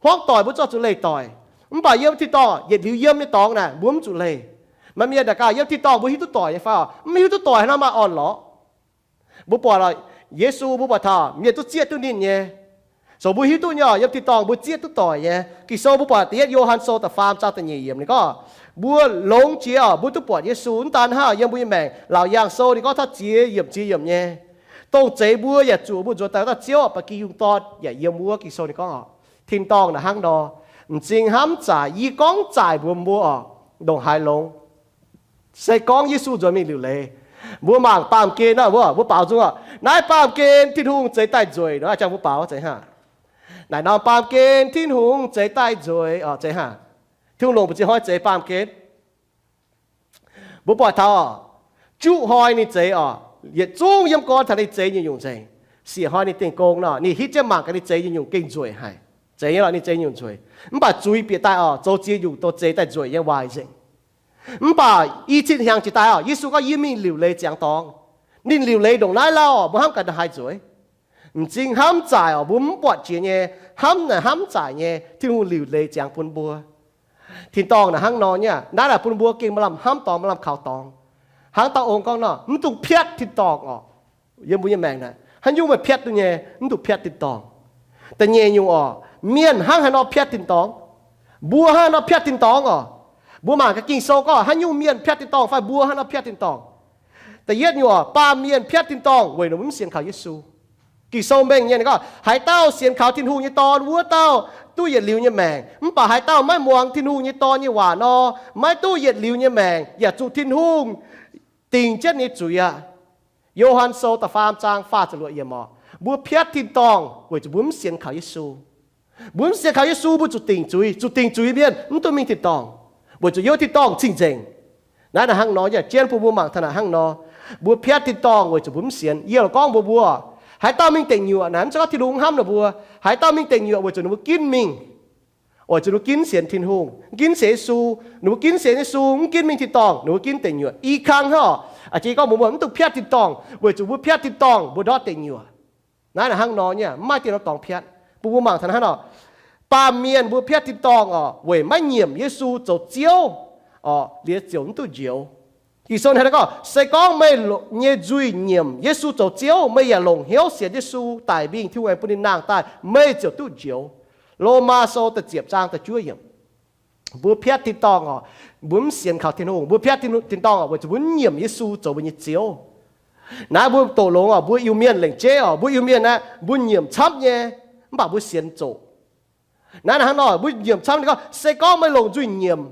hmuangv doic mbuo zorqv zuqc leih doic. Mv baac yiem tin-dorngh yietc liuz yiem nyei dorngx naaic mbuo mv zuqc leih. Maaih mienh daaih gaax, yiem tin-dorngh mbuo hiuv duqv doic nyei fai oc? Mv hiuv duqv doic hnangv nor maaih orn-lorqc. Mbuo buatc oc, Yesu mbuo buatc taux mienh duqv zieqv duqv ninh nyei. So mbuo hiuv duqv nyei oc, yiem tin-dorngh mbuo zieqv duqv doic nyei. Ging-Sou mbuo buatc da'yietv Yo^han Sou da'faam zaang da'nyeic yiemc ninh gorngv, mbuo longx jiex oc, mbuo duqv buatc Yesu. Mv daan hnangv, yiem mbuo nyei maengc, Laauc Yaangh Sou ninh gorngv taux ziex yiemc ziex yiemc nyei, dongh zeix mbuo yaac zuqc mbuo nzuonx daaih dauh Ziouv ba'gi yungh dorn yaac yiem wuov. Ging-Sou ninh gorngv oc, tin-dorngh naaic hnangv nor, m'zing hnamv zaaic. Yie gorngv zaaic mbuox mbuo oc, ndongc haaix longx, se gorngv Yesu nzuonx mingh liuc leiz. Mbuo mangc baamh gen naaic, mbuo, mbuo baaux nzung oc, naaiv baamh gen Tin-Hungh zeix daaih nzueic nor, jang mbuo baaux zeiz hnangv. Naaic norm baamh gen Tin-Hungh zeix daaih nzueic oc, zeiz hnangv. Tin-Hungh longc mbu'ziex hnoi zeix baamh gen. Mbuo buatc taux oc, juqv hnoi ninh zeix oc, yietc zungv yiem gorn taux ninh zeix nyungc-nyungc nzengc. Siec hnoi ninh dengh gong nor, ninh hitv jienv mangc gaax ninh zeix nyungc-nyungc gengh nzueic haic. Zeix nyei lorqc, ninh zeix nyungc nzueic. Mv baac zuiz bieqc daaih oc, zoux ziex nyungc dongh zeix daaih nzueic nyei waaic nzengc. Mv baac i cin hnyangx jiex daaih oc, Yesu gorngv, yie mingh liuc leiz ziangx dorngx. Ninh liuc leiz ndongc naaiv lauh oc, mbuo hnamv gaax ndongc haaix nzueic. M'zing hnamv zaaic oc, mbuo mv buatc jiex nyei, hnamv naaic hnamv zaaic nyei, Tin-Hungh liuc leiz ziangx bun mbuo. Tin-dorngh naaic hnangv nor nyei, naaiv naaic bun mbuo gengh maaih lamh hnamv dorngx, maaih lamh kaux dorngx. Hnangv dauh ong gorngv nor, mv dungx piatv tin-dorngh oc. Yiem mbuo nyei maengc naaic, haaix nyungc meih piatv duqv nyei, mv dungx piatv tin-dorngh. Da'nyeic nyungc oc, mienh hnangv haaix nor piatv tin-dorngh? Mbuo hnangv haaix nor piatv tin-dorngh oc? Mbuo mangc gaax Ging-Sou gorngv haaix nyungc mienh piatv tin-dorngh fai mbuo hnangv haaix nor piatv tin-dorngh. Da'yietv nyungc oc, baamh mienh piatv tin-dorngh weic ninh mbuo mv sienx kaux Yesu. Ging-Sou mengh nyei ninh gorngv, haaix dauh sienx kaux Tin-Hungh nyei Dorn, wuov dauh duqv yietc liuz nyei maengc. Mv baac haaix dauh maiv muangx Tin-Hungh nyei Dorn nyei waac nor, maiv duqv yietc liuz nyei maengc, yaac zuqc Tin-Hungh dingc jienv nyei zuiz aqv. Yo^han Sou da'faam zaang faah ziepc luoqc yiemc oc, mbuo piatv tin-dorngh weic zuqc mbuo mv sienx kaux Yesu. Mbuo mv sienx kaux Yesu, mbuo zuqc dingc zuiz. Zuqc dingc zuiz mienh mv duqv mingh tin-dorngh, weic zuqc yiem tin-dorngh cing-nzengc. Naaiv naaic hnangv nor, yaac jienv bun mbuo mangc taux naaic hnangv nor. Mbuo piatv tin-dorngh weic zuqc mbuo mv sienx. Yie gorngv mbuox mbuo, haaix dauh mingh deic nyuoqc naaic, mv zeiz gorngv Tin-Hungh hnamv ninh mbuo. Haaix dauh mingh deic nyuoqc weic zuqc ninh mbuo ginv mingh, weic zuqc ninh mbuo ginv sienx Tin-Hungh, ginv sienx Yesu. Ninh mbuo ginv sienx Yesu, mv ginv mingh tin-dorngh, ninh mbuo ginv deic nyuoqc. I kang hnangv oc. A'jang gorngv mbuox mbuo mv dungx piatv tin-dorngh weic zuqc mbuo piatv tin-dorngh mbuo ndortv deic nyuoqc. Naaiv naaic hnangv nor nyei, mv maaih dieh norm dorngx piatv. Bun mbuo mangc taux naaiv hnangv nor, baamh mienh mbuo piatv tin-dorngh oc, weic maiv nyiemc Yesu zoux Ziouv oc, liuz ziouc mv duqv njoux. Ging-Sou hnangv naaiv gorngv, se gorngv meih nyei nzuih nyiemc Yesu zoux Ziouv, meih yaac longc hnyouv sienx Yesu daic mingh, Tin-Hungh aengx bun ninh nangh daaih, meih ziouc duqv njoux. Lomaa Sou da'ziepc zaang da'juov yiemc. Mbuo piatv tin-dorngh oc, mbuo mv sienx kaux Tin-Hungh. Mbuo piatv tin-dorngh oc, weic zuqc mbuo mv nyiemc Yesu zoux mbuo nyei Ziouv. Naaiv mbuo doqc longx oc, mbuo Iu-Mienh lengc jeiv oc, mbuo Iu-Mienh aeqv, mbuo nyiemc camv nyei. Mv baac mbuo sienx zoqc. Naaiv hnangv nor, mbuo nyiemc camv ninh gorngv, se gorngv meih longc nzuih nyiemc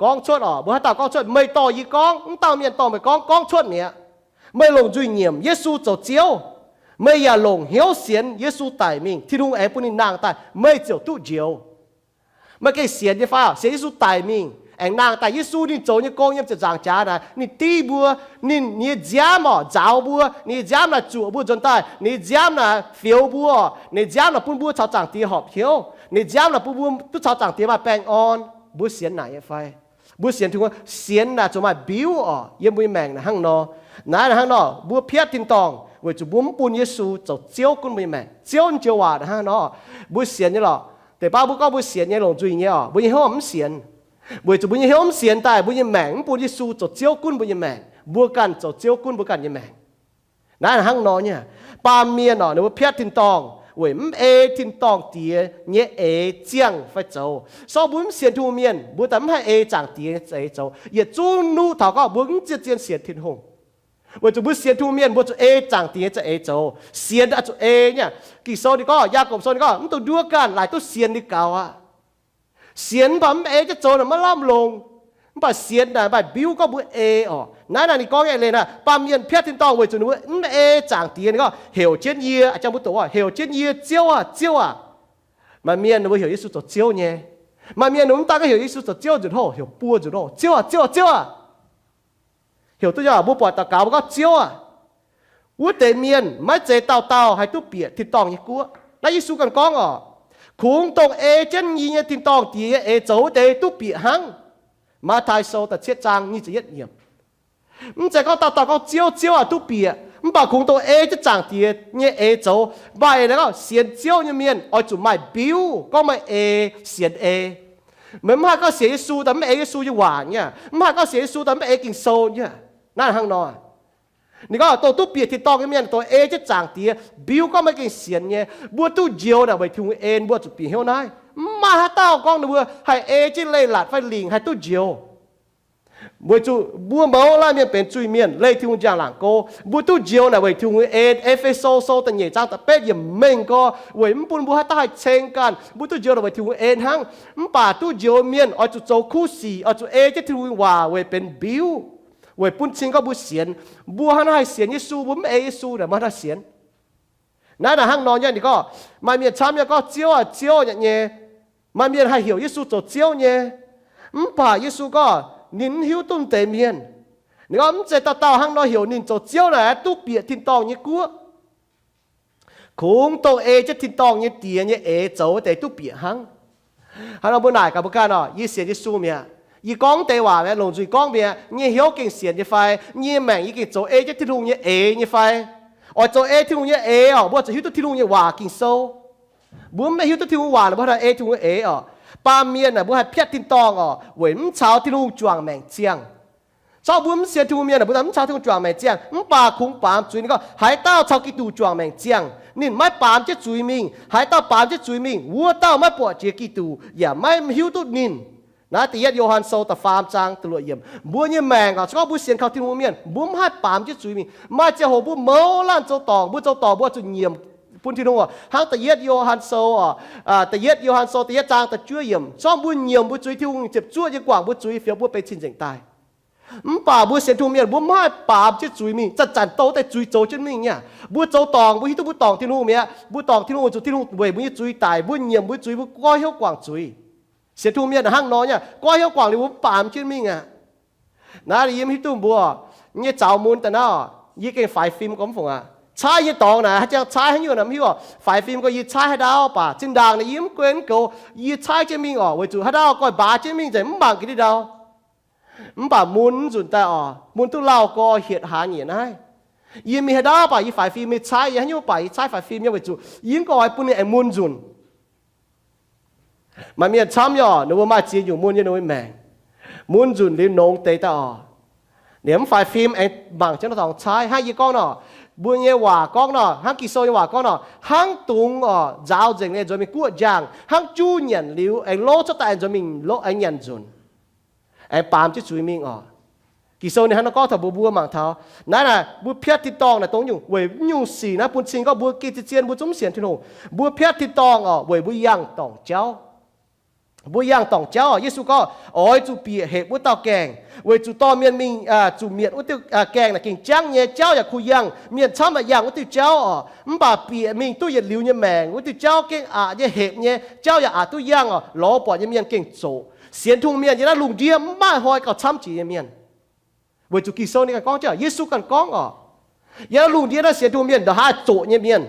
gorngv cuotv oc, mbuo haaix dauh gorngv cuotv, meih dorh yie gorngv, mv dauh mienh dorh meih gorngv, gorngv cuotv mi'aqv. Meih longc nzuih nyiemc Yesu zoux Ziouv, meih yaac longc hnyouv sienx Yesu daic mingh, Tin-Hungh aengx bun ninh nangh daaih, meih ziouc duqv njoux. Meih gengh sienx nyei fai? Sienx Yesu daic mingh aengx nangh daaih, Yesu ninh zoux nyei gong yiem ziepc nzaangc jaax naaic, ninh div mbuo, ninh nyei nziaamv oc nzaaux mbuo, ninh nyei nziaamv naaic zuoqc mbuo nzuonx daaih, ninh nyei nziaamv naaic fioux mbuo, ninh nyei nziaamv naaic bun mbuo caux Zaangc Diex horpc hnyouv, ninh nyei nziaamv naaic bun mbuo duqv caux Zaangc Diex maaih baengh orn. Mbuo sienx naaic nyei fai? Mbuo sienx Tin-Hungh, sienx naaic zuqc maaih mbiuv oc, yiem mbuo nyei maengc naaic hnangv nor. Naaiv hnangv nor, mbuo piatv tin-dorngh weic zuqc mbuo mv bun Yesu zoux Ziouv gunv mbuo nyei maengc. Ziouv joux waac hnangv nor, mbuo sienx nyei lorqc. Deix baav mbuo gorngv mbuo sienx nyei longc nzuih nyei oc, mbuo nyei hnyouv mv sienx. Weic zuqc mbuo nyei hnyouv mv sienx daaih, mbuo nyei maengc mv bun Yesu zoux Ziouv gunv mbuo nyei maengc, mbuo ganh zoux Ziouv gunv mbuo ganh nyei maengc. Naaiv hnangv nor nyei, baamh mienh oc, ninh mbuo piatv tin-dorngh weic mv ei tin-dorngh Diex nyei eix ziangh fai zoux. Sorng mbuo mv sienx Tin-Hungh mienh, mbuo daaih mv haih ei Zaangc Diex nyei eix zoux. Yietc zungv nuqv taux gorngv mbuo mv zien-zien sienx Tin-Hungh, weic zuqc mbuo sienx Tin-Hungh mienh mbuo zuqc ei Zaangc Diex nyei za'eix zoux. Sienx oix zuqc ei nyei. Ging-Sou ninh gorngv, Yaagorpc Sou ninh gorngv, mv dungx nduov ganh, laaic duqv sienx liuz gaux aqv. Sienx mv baac mv ei jienv zoux naaic maiv lamh longx. Mv baac sienx naaic maaih mbiuv gorngv mbuo ei oc. Naaiv naaic ninh gorngv nyei leiz naaic, baamh mienh piatv tin-dorngh weic zuqc ninh mbuo mv ei Zaangc Diex, ninh gorngv, heuc jienv yie, jang mbuo doqc, heuc jienv yie Ziouv aah, Ziouv aah. Maaih mienh ninh mbuo heuc Yesu zoux Ziouv nyei. Maaih mienh ninh mbuo mv daan gorngv heuc Yesu zoux Ziouv nzunc hoc, heuc buo nzunc hoc, Ziouv aah, Ziouv aah, Ziouv aah. Heuc duqv nyei, mbuo buatc daux gaux mbuo gorngv Ziouv aah. Wuov deix mienh maiv zeiz dauh dauh haih duqv bieqc tin-dorngh nyei guoqv. Naaiv Yesu ganh gorngv oc, kungx dongh ei jienv yie nyei tin-dorngh Diex nyei eix zoux wuov deix duqv bieqc hnangv. Matv^taai Sou da'cietv zaang nyic ziepc yietv yiemc. Mv zeiz gorngv dauh dauh gorngv Ziouv, Ziouv aah duqv bieqc, mv baac kungx dongh ei jienv Zaangc Diex nyei eix zoux. Mv baac naaiv gorngv sienx Ziouv nyei mienh oix zuqc maaih mbiuv gorngv meih ei, sienx ei. Meih mv haih gorngv sienx Yesu daaih mv ei Yesu nyei waac nyei. Mv haih gorngv sienx Yesu daaih mv ei Ging-Sou nyei. Naaiv hnangv nor, ninh gorngv dongh duqv bieqc tin-dorngh nyei mienh dongh ei jienv Zaangc Diex, mbiuv gorngv meih gengh sienx nyei. Mbuo duqv njoux naaic weic Tin-Hungh en, mbuo zuqc bieqc hnyouv naaiv. Mv maaih haaix dauh gorngv ninh mbuo haih ei jienv leiz-latc fai lingc haih duqv njoux. Weic zuqc mbuo mouz laanh mienh benx zuiz-mienh, leih Tin-Hungh njang-laangc go. Mbuo duqv njoux naaic weic Tin-Hungh en. E^fe^so Sou da'nyeic zaang da'betv yiemc mengh gorx, weic mv bun mbuo haaix dauh haih ceng ganh. Mbuo duqv njoux naaic weic Tin-Hungh en hnangv. Mv baac duqv njoux mienh oix zuqc zoux kuv sic, oix zuqc ei jienv Tin-Hungh waac weic benx mbiuv, weic bun cing gorngv mbuo sienx. Mbuo hnangv naaiv haih sienx Yesu, mbuo mv ei Yesu naaic mbuo hnangv haaix sienx? Naaiv naaic hnangv nor nyei, ninh gorngv maaih mienh camv nyei gorngv, Ziouv aah, Ziouv aah, nyatc nyei. Maaih mienh haih heuc Yesu zoux Ziouv nyei. Mv baac Yesu gorngv ninh mv hiuv duqv deix mienh. Ninh gorngv mv zeiz dauh dauh hnangv nor heuc ninh zoux Ziouv naaic duqv bieqc tin-dorngh nyei guoqv. Kungx dongh ei jienv tin-dorngh nyei Diex nyei eix zoux wuov deix duqv bieqc hnangv. Hnangv nor mbuo naaic gaax mbuo ganh oc, yie sienx Yesu mi'aqv. Yie gorngv deix waac mi'aqv, longc nzuih gorngv mi'aqv, yie nyei hnyouv gengh sienx nyei fai? Yie nyei maengc yie gengh zoux ei jienv Tin-Hungh nyei eix nyei fai? Oix zoux ei Tin-Hungh nyei eix oc, mbuo zuqc hiuv duqv Tin-Hungh nyei waac Ging-Sou. Mbuo mv hiuv duqv Tin-Hungh waac, mbuo hnangv haaix ei Tin-Hungh nyei eix oc. Baamh mienh aah, mbuo haih piatv tin-dorngh oc, weic mv caux Tin-Hungh juangc maengc ziangh. Zorqv mbuo mv sienx Tin-Hungh mienh aah, mbuo mv caux Tin-Hungh juangc maengc ziangh. Mv baac kungx baamz zuiz, ninh gorngv haaix dauh caux Giduc juangc maengc ziangh, ninh maiv baamz jienv zuiz mingh. Haaix dauh baamz jienv zuiz mingh, wuov dauh maiv buatc jiex Giduc yaac maiv hiuv duqv ninh. Naaiv da'yietv Yo^han Sou da'faam zaang da'luoqc yiemc. Mbuo nyei maengc oc, se gorngv mbuo sienx kaux Tin-Hungh mienh, mbuo mv haih baamz jienv zuiz mingh. Maaih ziangh hoc mbuo mouz laanh zoux dorngc, mbuo zoux dorngc mbuo zuqc nyiemc bun Tin-Hungh oc. Hnangv da'yietv Yo^han Sou oc, da'yietv Yo^han Sou da'yietv zaang da'juov yiemc. Zorqv mbuo nyiemc mbuo zuiz, Tin-Hungh ziepc zuoqv nyei guangc mbuo zuiz, fioux mbuo benx cing-nzengc daaih. Mv baac mbuo sienx Tin-Hungh mienh, mbuo mv haih baamz jienv zuiz mingh. Zanc-zanc douh deix zuiz zoux jienv mingh nyei. Mbuo zoux dorngc, mbuo hiuv duqv mbuo dorngc Tin-Hungh mi'aqv. Mbuo dorngc Tin-Hungh weic zuqc Tin-Hungh weic mbuo nyei zuiz daic. Mbuo nyiemc mbuo zuiz, mbuo goiv hnyouv guangc zuiz. Sienx Tin-Hungh mienh hnangv nor nyei, goiv hnyouv guangc liuz mbuo mv baamz jienv mingh aqv. Naaiv yie mv hiuv duqv mbuo nyei zaux mun daaih nor, yie gengh faix fim gormx fungc aqv. Caaiv nyei dorngx naaic, haaix jangx caaiv haaix nyungc naaic mv hiuv oc. Faix fim gorngv yie caaiv haaix ndau baac zinh ndaangc naaic yie mv guen mv goux, yie caaiv jienv mingh oc, weic zuqc haaix ndau goiv mbaaz jienv mingh nzengc mv mangc ga'ndiev ndau. Mv baac mun nzunc daaih oc, mun duqv lauh gorx hietc hlaax nyieqc naaiv. Yie mingh haaix ndau baac yie faix fim, mingh caaiv yie haaix nyungc baac yie caaiv faix fim nyei, weic zuqc yie mv oix bun ninh aengx mun nzunc. Maaih mienh camv nyei oc, ninh mbuo maaih ziex nyungc mun nyei ninh mbuo maengc. Mun nzunc liuz nongx deix daaih oc, ninh mv faix fim aengx mangc jienv dorngx caaiv. Hnangv yie gorngv nor, mbuo nyei waac gorngv nor, hnangv Ging-Sou nyei waac gorngv nor, hnangv dungz oc, nzaaux nzengc nyei nzuonx mingh guoqv njang, hnangv juv nyanc liuz aengx lov cuotv daaih nzuonx mingh lov aengx nyanc nzunc, aengx baamz jienv zuiz mingh oc. Ging-Sou ninh hnangv naaiv gorngv taux mbuo, mbuo mangc taux naaiv naaic, mbuo piatv tin-dorngh naaic dongh nyungc weic nyungc sic naaiv bun cing gorngv mbuo geh zien-zien mbuo zungv mv sienx Tin-Hungh. Mbuo piatv tin-dorngh oc, weic mbuo yangh dorngc jauv. Mbuo yangh dorngc jauv oc. Yesu gorngv, oix zuqc bieqc hepc wuov dauh gaengh, weic zuqc dorh mienh mingh zuqc mietc wuov diuh gaengh naaic gengh jangv nyei. Jauv yaac kuh yangh, mienh camv yaac yangh wuov diuh jauv oc. Mv baac bieqc mingh duqv yietc liuz nyei maengc, wuov diuh jauv gengh aqc nyei, hepc nyei, jauv yaac aqc duqv yangh oc. Lorz buatc nyei mienh gengh zoqc. Sienx Tin-Hungh mienh yiem naaiv lungh ndiev mv maaih hnoi gauh camv jiex nyei mienh. Weic zuqc Ging-Sou ninh ganh gorngv, Yesu ganh gorngv oc, yiem naaiv lungh ndiev naaiv sienx Tin-Hungh mienh ndongc haaix zoqc nyei mienh.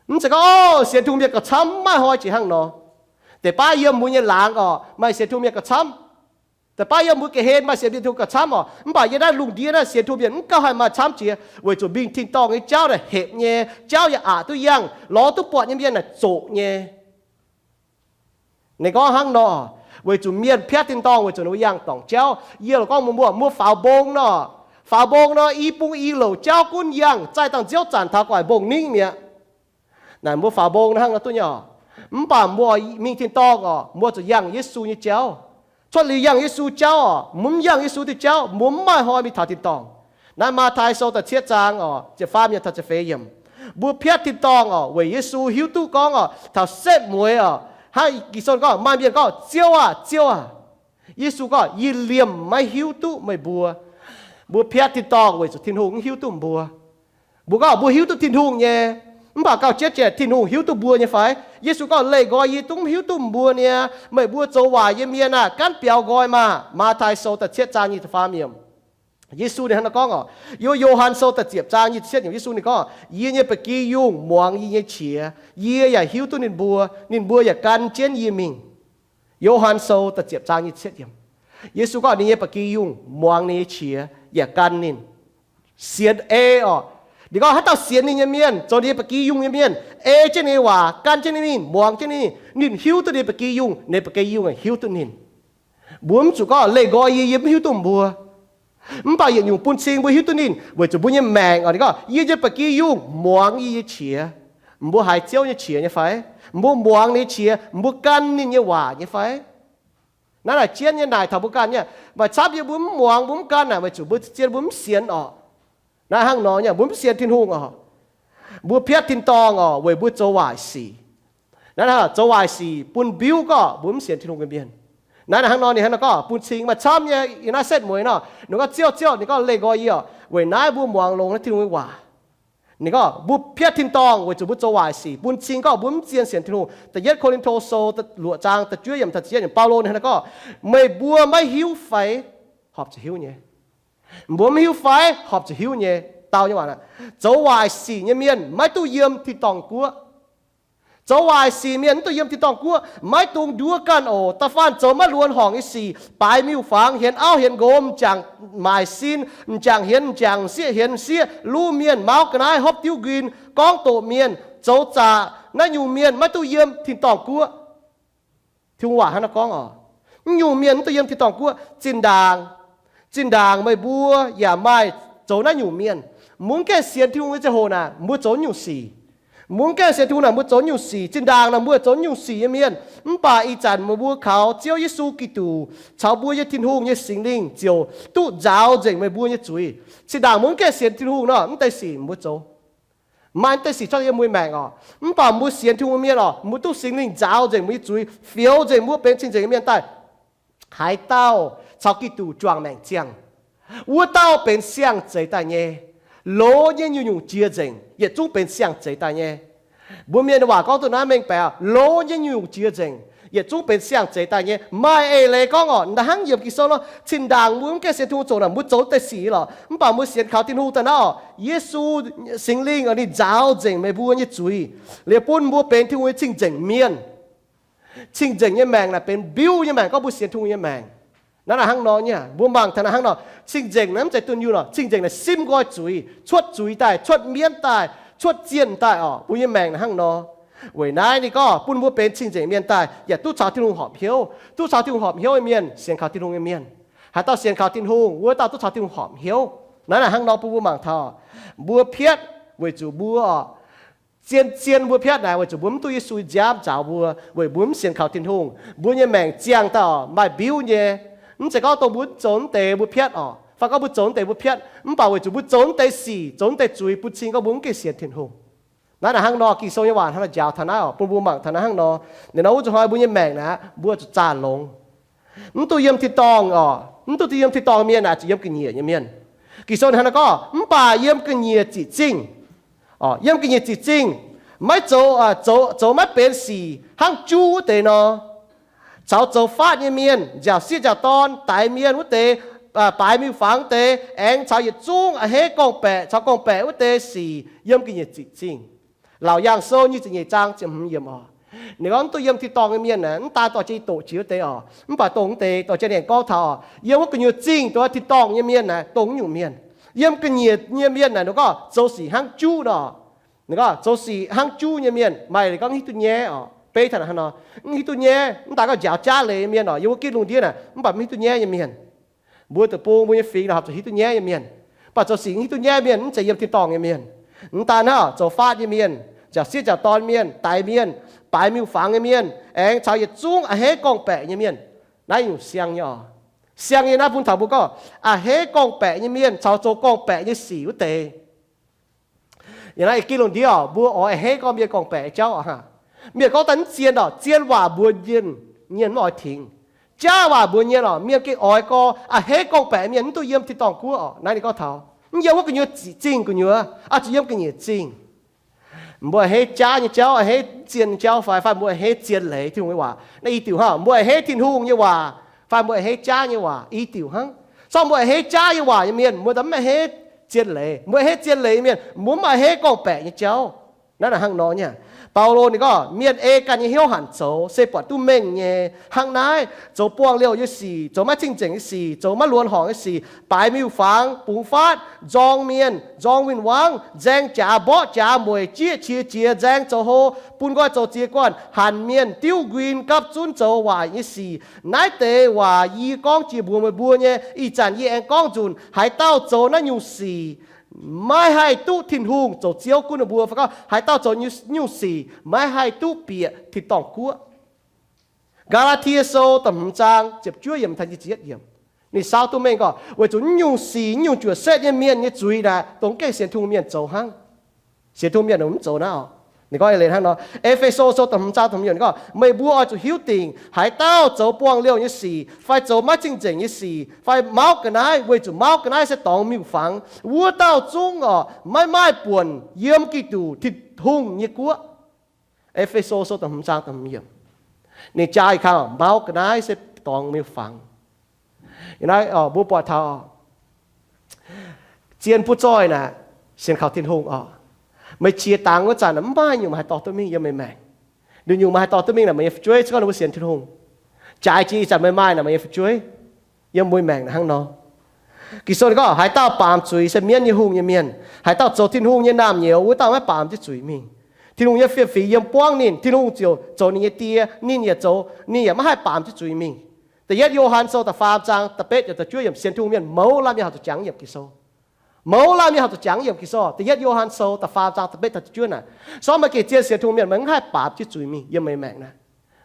Mv zeiz gorngv, o, sienx Tin-Hungh mienh gauh camv mv maaih hnoi jiex hnangv nor. Deix baav yiem mbuo nyei laangz oc, maaih sienx Tin-Hungh mienh gauh camv. Deix baav yiem mbuo ga'hlen maaih sienx Tin-Hungh gauh camv oc. Mv baac yiem naaiv lungh ndiev naaiv sienx Tin-Hungh mienh mv gauh haih maaih camv jiex, weic zuqc mingh tin-dorngh nyei jauv naaic hepc nyei, jauv yaac aqc duqv yangh, lorz duqv buatc nyei mienh naaic zoqc nyei. Ninh gorngv hnangv nor, weic zuqc mienh piatv tin-dorngh weic zuqc ninh mbuo yangh dorngc jauv. Yie loc gorngv mbuox mbuo, mbuo faaux mbong nor, faaux mbong nor i bung i louc jauv gunv yangh, zaih dangh nziouv zanc taux gu'nguaaic mbong ningv mi'aqv. Naaic mbuo faaux mbong hnangv nor duqv nyei oc. Mv baac mbuo mingh tin-dorngh oc, mbuo zuqc yangh Yesu nyei jauv. Cuotv liuz yangh Yesu jauv oc, mbuo mv yangh Yesu diuh jauv, mbuo mv maaih hnoi mingh taux tin-dorngh. Naaiv Matv^tai Sou da'cietv zaang oc, ziepc faam yiemc taux ziepc feix yiemc. Mbuo piatv tin-dorngh oc, weic Yesu hiuv duqv gorngv oc, taux setv mueiz oc, hnangv Ging-Sou gorngv, maaih mienh gorngv, Ziouv aah! Ziouv aah! Yesu gorngv, Yie liemh maiv hiuv duqv meih mbuo. Mbuo piatv tin-dorngh weic zuqc Tin-Hungh mv hiuv duqv mbuo. Mbuo gorngv mbuo hiuv duqv Tin-Hungh nyei, mv baac gauh jienv jiex Tin-Hungh hiuv duqv mbuo nyei fai? Yesu gorngv, Leih nqoi yie zungv mv hiuv duqv mbuo niaa. Meih mbuo zoux waaic nyei mienh aah! Gaanv biaux nqoi maah! Matv^tai Sou da'cietv zaang nyic ziepc faam yiemc. Yesu ninh hnangv naaiv gorngv oc. Yiem Yo^han Sou da'ziepc zaang nyic ziepc cietv yiemc, Yesu ninh gorngv, Yie nyei ba'gi yungh muangx yie nyei qiex. Yie yaac hiuv duqv ninh mbuo, ninh mbuo yaac gan jienv yie mingh. Yo^han Sou da'ziepc zaang nyic ziepc cietv yiemc. Yesu gorngv ninh nyei ba'gi yungh muangx ninh nyei qiex yaac gan ninh. Sienx ei oc. Ninh gorngv haaix dauh sienx ninh nyei mienh, zoux ninh nyei ba'gi yungh nyei mienh, ei jienv ninh nyei waac, gan jienv ninh mingh, muangx jienv ninh, ninh hiuv duqv ninh nyei ba'gi yungh, ninh nyei ba'gi yungh hiuv duqv ninh. Mbuo mv zuqc gorngv, Leih nqoi yie, yie mv hiuv duqv mbuo. Mv baac yietc nyungc bun cing mbuo hiuv duqv ninh weic zuqc mbuo nyei maengc oc. Ninh gorngv, Yie nyei ba'gi yungh muangx yie nyei qiex. Mbuo haiz Ziouv nyei qiex nyei fai? Mbuo muangx ninh nyei qiex, mbuo gan ninh nyei waac nyei fai? Naaiv naaic jienv nyei naaic taux mbuo ganh nyei. Maaih camv yie mbuo mv muangx, mbuo mv gan naaic weic zuqc mbuo zien mbuo mv sienx oc. Naaiv hnangv nor nyei, mbuo mv sienx Tin-Hungh oc. Mbuo piatv tin-dorngh oc, weic mbuo zoux waaic sic. Naaiv zoux waaic sic bun mbiuv gorngv mbuo mv sienx Tin-Hungh nyei mienh. Naaiv hnangv nor ninh hnangv nor gorngv bun cing maaih camv nyei. Yiem naaiv setv mueiz nor, ninh gorngv, Ziouv, Ziouv, ninh gorngv, Leih nqoi yie oc. Weic naaiv mbuo muangx longx naaiv Tin-Hungh nyei waac. Ninh gorngv mbuo piatv tin-dorngh weic zuqc mbuo zoux waaic sic, bun cing gorngv mbuo mv zien sienx Tin-Hungh. Da'yietv Ko^lin^to Sou luoqc zaang da'juov yiemc taux ziepc yietv yiemc, Baulo ninh hnangv nor gorngv, Meih mbuo maiv hiuv fai? Horpc zuqc hiuv nyei. Mbuo mv hiuv fai? Horpc zuqc hiuv nyei. Dau nyei waac, zoux waaic sic nyei mienh maiv duqv yiem tin-dorngh guoqv. Zoux waaic sic mienh mv duqv yiem tin-dorngh guoqv. Maiv dungx nduov ganh oc. Da'faanh zoux maiv luonx horngc nyei sic, baaix miuc-fangx, hienx auv hienx nqox, m'jangc maaic sin, m'jangc hienx m'jangc, m'sieqv hienx m'sieqv, luv mienh, mauv ga'naaiv, hopv diuv nquin, gorngv doqc mienh, zoux zaqc, naaiv nyungc mienh maiv duqv yiem tin-dorngh guoqv. Tin-Hungh waac hnangv naaiv gorngv oc. Naaiv nyungc mienh mv duqv yiem tin-dorngh guoqv. Zinh ndaangc, zinh ndaangc meih mbuo yaac maaih zoux naaiv nyungc mienh. Mbuo mv gaengh sienx Tin-Hungh nyei ziangh hoc naaic, mbuo zoux nyungc sic. Mbuo mv gaengh sienx Tin-Hungh naaic, mbuo zoux nyungc sic. Zinh ndaangc naaic mbuo zoux nyungc sic nyei mienh. Mv baac ih zanc meih mbuo kaux Ziouv Yesu Giduc caux mbuo nyei Tin-Hungh nyei Singx Lingh ziouc duqv nzaaux nzengc meih mbuo nyei zuiz. Zinh ndaangc mbuo mv gaengh sienx Tin-Hungh nor, mv deix sic mbuo zoux, maaih mv deix sic cuotv yiem mbuo nyei maengc oc. Mv baac mbuo sienx Tin-Hungh mienh oc, mbuo duqv Singx Lingh nzaaux nzengc mbuo nyei zuiz, fioux nzengc mbuo benx cing-nzengc nyei mienh daaih. Haaix dauh caux Giduc juangc maengc ziangh, wuov dauh benx siang-zeix daaih nyei. Loz nyei nyungc-nyungc jiex nzengc, yietc zungv benx siang-zeix daaih nyei. Mbuo mienh waac gorngv duqv naaiv mengh baeqc, loz nyei nyungc-nyungc jiex nzengc, yietc zungv benx siang-zeix daaih nyei. Maaih eix leiz gorngv oc, hnangv yiem Ging-Sou nor, zinh ndaangc mbuo mv gaengh sienx Tin-Hungh zoux naaic, mbuo zoux deix sic lorqc. Mv baac mbuo sienx kaux Tin-Hungh daaih naaiv oc, Yesu, Singx Lingh oc, ninh nzaaux nzengc meih mbuo nyei zuiz, liuz bun mbuo benx Tin-Hungh nyei cing-nzengc mienh. Cing-nzengc nyei maengc naaic benx mbiuv nyei maengc, gorngv mbuo sienx Tin-Hungh nyei maengc. Naaiv naaic hnangv nor nyei, mbuo mangc taux naaic hnangv nor, cing-nzengc naaiv mv zeiz dunh yunh oc. Cing-nzengc naaic simv nqoi zuiz, cuotv zuiz daaih, cuotv mienv daaih, cuotv zienh daaih oc. Mbuo nyei maengc naaic hnangv nor. Weic naaiv ninh gorngv bun mbuo benx cing-nzengc mienh daaih, yaac duqv caux Tin-Hungh horpc hnyouv. Duqv caux Tin-Hungh horpc hnyouv nyei mienh sienx kaux Tin-Hungh nyei mienh. Haaix dauh sienx kaux Tin-Hungh, wuov dauh duqv caux Tin-Hungh horpc hnyouv. Naaiv naaic hnangv nor bun mbuo mangc taux, mbuo piatv weic zuqc mbuo oc, zien-zien mbuo piatv naaic weic zuqc mbuo mv duqv Yesu nziaamv nzaaux mbuo, weic mbuo mv sienx kaux Tin-Hungh. Mbuo nyei maengc ziangh daaih oc, maaih mbiuv nyei. Mv zeiz gorngv dongh mbuo zoux mv deix mbuo piatv oc. Fai gorngv mbuo zoux naaiv deix mbuo piatv, mv baac weic zuqc mbuo zoux naaiv deix sic, zoux naaiv deix zuiz bun cing gorngv mbuo mv gaengh sienx Tin-Hungh. Naaiv naaic hnangv nor, Ging-Sou nyei waac hnangv naaic njaaux taux naaiv oc, bun mbuo mangc taux naaiv hnangv nor. Ninh nor wuov zuqc hnoi mbuo nyei maengc naaic mbuo zuqc zaah longx. Mv duqv yiem tin-dorngh oc, mv duqv yiem tin-dorngh mienh naaic zuqc yiem ga'nyiec nyei mienh. Ging-Sou hnangv naaiv gorngv, mv baac yiem ga'nyiec ziqc zingh. Yiem ga'nyiec ziqc zingh, maiv zoux, zoux maiv benx sic hnangv juv wuov deix nor, caux zoux faatv nyei mienh, nziaauc sieqv nziaauc dorn, daix mienh wuov deix, baaix miuc-fangx wuov deix, aengx caux yietc zungv a'hneiv gorngv-baeqc caux gorngv-baeqc wuov deix sic yiem ga'nyiec ziqc zingh. Laauc Yaangh Sou nyic ziepc nyeic zaang ziepc hmz yiemc oc. Ninh gorngv mv duqv yiem tin-dorngh nyei mienh naaic, mv daan dorh jienv doqc jiex wuov deix oc, mv baac dongh wuov deix dorh jienv aengx gorngv taux oc, yiem wuov gu'nyuoz zingh dongh tin-dorngh nyei mienh naaic dongh wuov nyungc mienh. Yiem ga'nyiec nyei mienh naaic ninh gorngv zoux sic hnangv juv nor. Ninh gorngv zoux sic hnangv juv nyei mienh, maaih ninh gorngv mv hiuv duqv nyaiv oc, beiv taux hnangv nor, mv hiuv duqv nyaiv, mv daan gorngv njaaux jaav leiz mienh oc, yiem wuov gitv lungh ndiev naaic, mv baac mv hiuv duqv nyaiv nyei mienh. Mbuo deic-bung, mbuo nyei fingx naaic horpc zuqc hiuv duqv nyaiv nyei mienh. Mv baac zoux sic hiuv duqv nyaiv mienh mv zeiz yiem tin-dorngh nyei mienh. Mv daan hnangv, zoux faatv nyei mienh, nziaauc sieqv nziaauc dorn mienh, daix mienh, baaix miuc-fangx nyei mienh, aengx caux yietc zungv a'hneiv gorngv-baeqc nyei mienh. Naaiv nyungc siang nyei oc. Siang nyei naaiv bun taux mbuo gorngv a'hneiv gorngv-baeqc nyei mienh caux zoux gorngv-baeqc nyei sic wuov deix. Yiem naaiv gitv lungh ndiev oc, mbuo oix a'hneiv gorngv mienh gorngv-baeqc nyei jauv oc. Mienh gorngv daaih mv zien oc, zien waac mbuox mienh, mienh mv oix tingx. Jaav waac mbuox mienh oc, mienh gengh oix gorngv. A'hneiv gorngv-baeqc mienh mv duqv yiem tin-dorngh guoqv oc. Naaiv ninh gorngv taux mv yiem wuov gu'nyuoz ziqc zingh gu'nyuoz, oix zuqc yiem ga'nyiec zingh. Mbuo a'hneiv jaav nyei jauv, a'hneiv zien nyei jauv fai, fai mbuo a'hneiv zien leiz Tin-Hungh nyei waac, naaiv i diuc hnangv. Mbuo a'hneiv Tin-Hungh nyei waac fai mbuo a'hneiv jaav nyei waac, i diuc hnangv. Corc mbuo a'hneiv jaav nyei waac nyei mienh, mbuo daaih mv a'hneiv zien leiz. Mbuo a'hneiv zien leiz nyei mienh, mbuo mv a'hneiv gorngv-baeqc nyei jauv. Naaiv naaic hnangv nor nyei. Baulo ninh gorngv, mienh ei ganh nyei hnyouv hanc zoux se buatc duqv mengh nyei. Hnangv naaiv, zoux buangh liouh nyei sic, zoux maiv cing-nzengc nyei sic, zoux maiv luonx horngc nyei sic, baaix miuc-fangx, bungx faatv, nzorng mienh, nzorng win-wangv, nzaeng jaax, mborqv jaax, mueic jieqv, qiex jiez, nzaeng zoux hlo, bun nqoi zoux ziex guanh, hanc mienh, diuv nquin, gapv zunv zoux waaic nyei sic. Naaiv deix waac yie gorngv jiex mbuox meih mbuo nyei. Ih zanc yie aengx gorngv nzunc, haaix dauh zoux naaiv nyungc sic maiv haih duqv Tin-Hungh zoux Ziouv gunv ninh mbuo. Fai gorngv haaix dauh zoux nyungc sic maiv haih duqv bieqc tin-dorngh guoqv. Gaa^laa^tie Sou da'hmz zaang ziepc juov yiemc taux nyic ziepc yietv yiemc, ninh saau duqv mengh gorngv, weic zuqc naaiv nyungc sic, naaiv nyungc juoqc setv nyei mienh nyei zuiz naaic, dongh mv gaengh sienx Tin-Hungh mienh zoux hnangv. Sienx Tin-Hungh mienh mv zoux naaiv oc. Ninh gorngv hnangv nor, E^fe^so Sou da'hmz zaang da'hmz yiemc gorngv, meih mbuo oix zuqc hiuv dingc, haaix dauh zoux buangh liouh nyei sic fai zoux maiv cing-nzengc nyei sic fai mauv ga'naaiv, weic zuqc mauv ga'naaiv se dorngx miuc-fangx, wuov dauh zungv oc, maiv maaih buonc yiem Giduc Tin-Hungh nyei guoqv. E^fe^so Sou da'hmz zaang da'hmz yiemc. Ninh jaa ih kang, mauv ga'naaiv se dorngx miuc-fangx. Naaiv mbuo buatc taux zien butv zoih naaic, sienx kaux Tin-Hungh oc, meih qiex dangx wuov zanc mv maaih nyungc maaih haih dorh duqv mingh yiem meih maengc. Nduqc nyungc maaih haih dorh duqv mingh naaic meih nyei fu'jueiv, se gorngv ninh mbuo sienx Tin-Hungh. Jaaix jiex ih zanc meih maaih naaic meih nyei fu'jueiv yiem meih maengc naaic hnangv nor. Ging-Sou ninh gorngv, haaix dauh baamz zuiz se mienv nyei hungh nyei mienh. Haaix dauh zoux Tin-Hungh nyei naamh nyouz, wuov dauh maiv baamz jienv zuiz mingh. Tin-Hungh nyei fiem-fingx yiem buangv ninh, Tin-Hungh ziouc zoux ninh nyei Die, ninh yaac zoux, ninh yaac maiv haih baamz jienv zuiz mingh. Da'yietv Yo^han Sou da'faam zaang da'betv yiemc da'juov yiemc, sienx Tin-Hungh mienh mouz laanh mienh horpc zuqc jangx yiemc Ging-Sou. Mouz laanh mienh horpc zuqc jangx yiemc Ging-Sou. Da'yietv Yo^han Sou da'faam zaang da'betv taux da'juov naaic, se gorngv meih gengh zien sienx Tin-Hungh mienh, meih mv haih baamz jienv zuiz mingh yiem meih maengc naaic.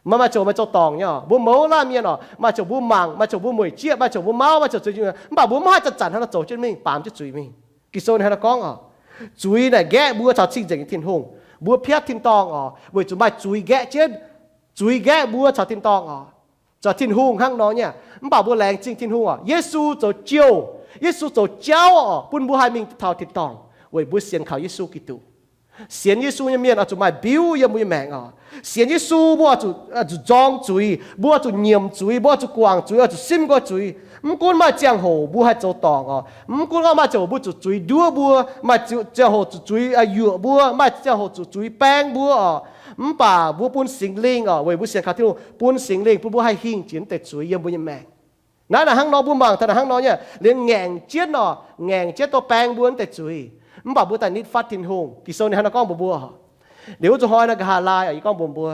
Meih maaih ziangh hoc meih zoux dorngc nyei oc. Mbuo mouz laanh mienh oc, maaih ziangh hoc mbuo mangc, maaih ziangh hoc mbuo mueic jieqv, maaih ziangh hoc mbuo mauv, maaih ziangh hoc mbuo mv baac mbuo mv haih zanc-zanc hnangv nor zoux jienv mingh baamz jienv zuiz mingh. Ging-Sou hnangv naaiv gorngv oc, zuiz naaic nqaeqv mbuo caux cing-nzengc nyei Tin-Hungh. Mbuo piatv tin-dorngh oc, weic zuqc maaih zuiz nqaeqv jienv, zuiz nqaeqv mbuo caux tin-dorngh oc. Zoux Tin-Hungh hnangv nor nyei, mv baac mbuo laengz zingh Tin-Hungh oc. Yesu zoux jouh, Yesu zoux jauv oc, bun mbuo haih mingh taux tin-dorngh weic mbuo sienx kaux Yesu Giduc. Sienx Yesu nyei mienh oix zuqc maaih mbiuv yiem mbuo nyei maengc oc. Sienx Yesu mbuo oix zuqc, zuqc nzorng zuiz, mbuo oix zuqc nyiemc zuiz, mbuo oix zuqc guangc zuiz, oix zuqc simv nqoi zuiz. Mv gunv maaih ziangh hoc mbuo haih zoux dorngc oc. Mv gunv gorngv maaih ziangh hoc mbuo zuqc zuiz nduov mbuo, maaih ziangh hoc zuqc zuiz yuoqc mbuo, maaih ziangh hoc zuqc zuiz baeng mbuo oc. Mv baac mbuo bun Singx Lingh oc, weic mbuo sienx kaux Tin-Hungh, bun Singx Lingh bun mbuo haih hingh jiex naaiv deix zuiz yiem mbuo nyei maengc. Naaiv naaic hnangv nor mbuo mangc taux naaic hnangv nor nyei, liemh ngaengc jienv oc, ngaengc jienv duqv baeng mbuo naaiv deix zuiz. Mv baac mbuo daaih nitv fatv Tin-Hungh. Ging-Sou ninh hnangv nor gorngv mbuox mbuo, liuz wuov zuqc hnoi naaiv nqa'haav laai oc, yie gorngv mbuox mbuo,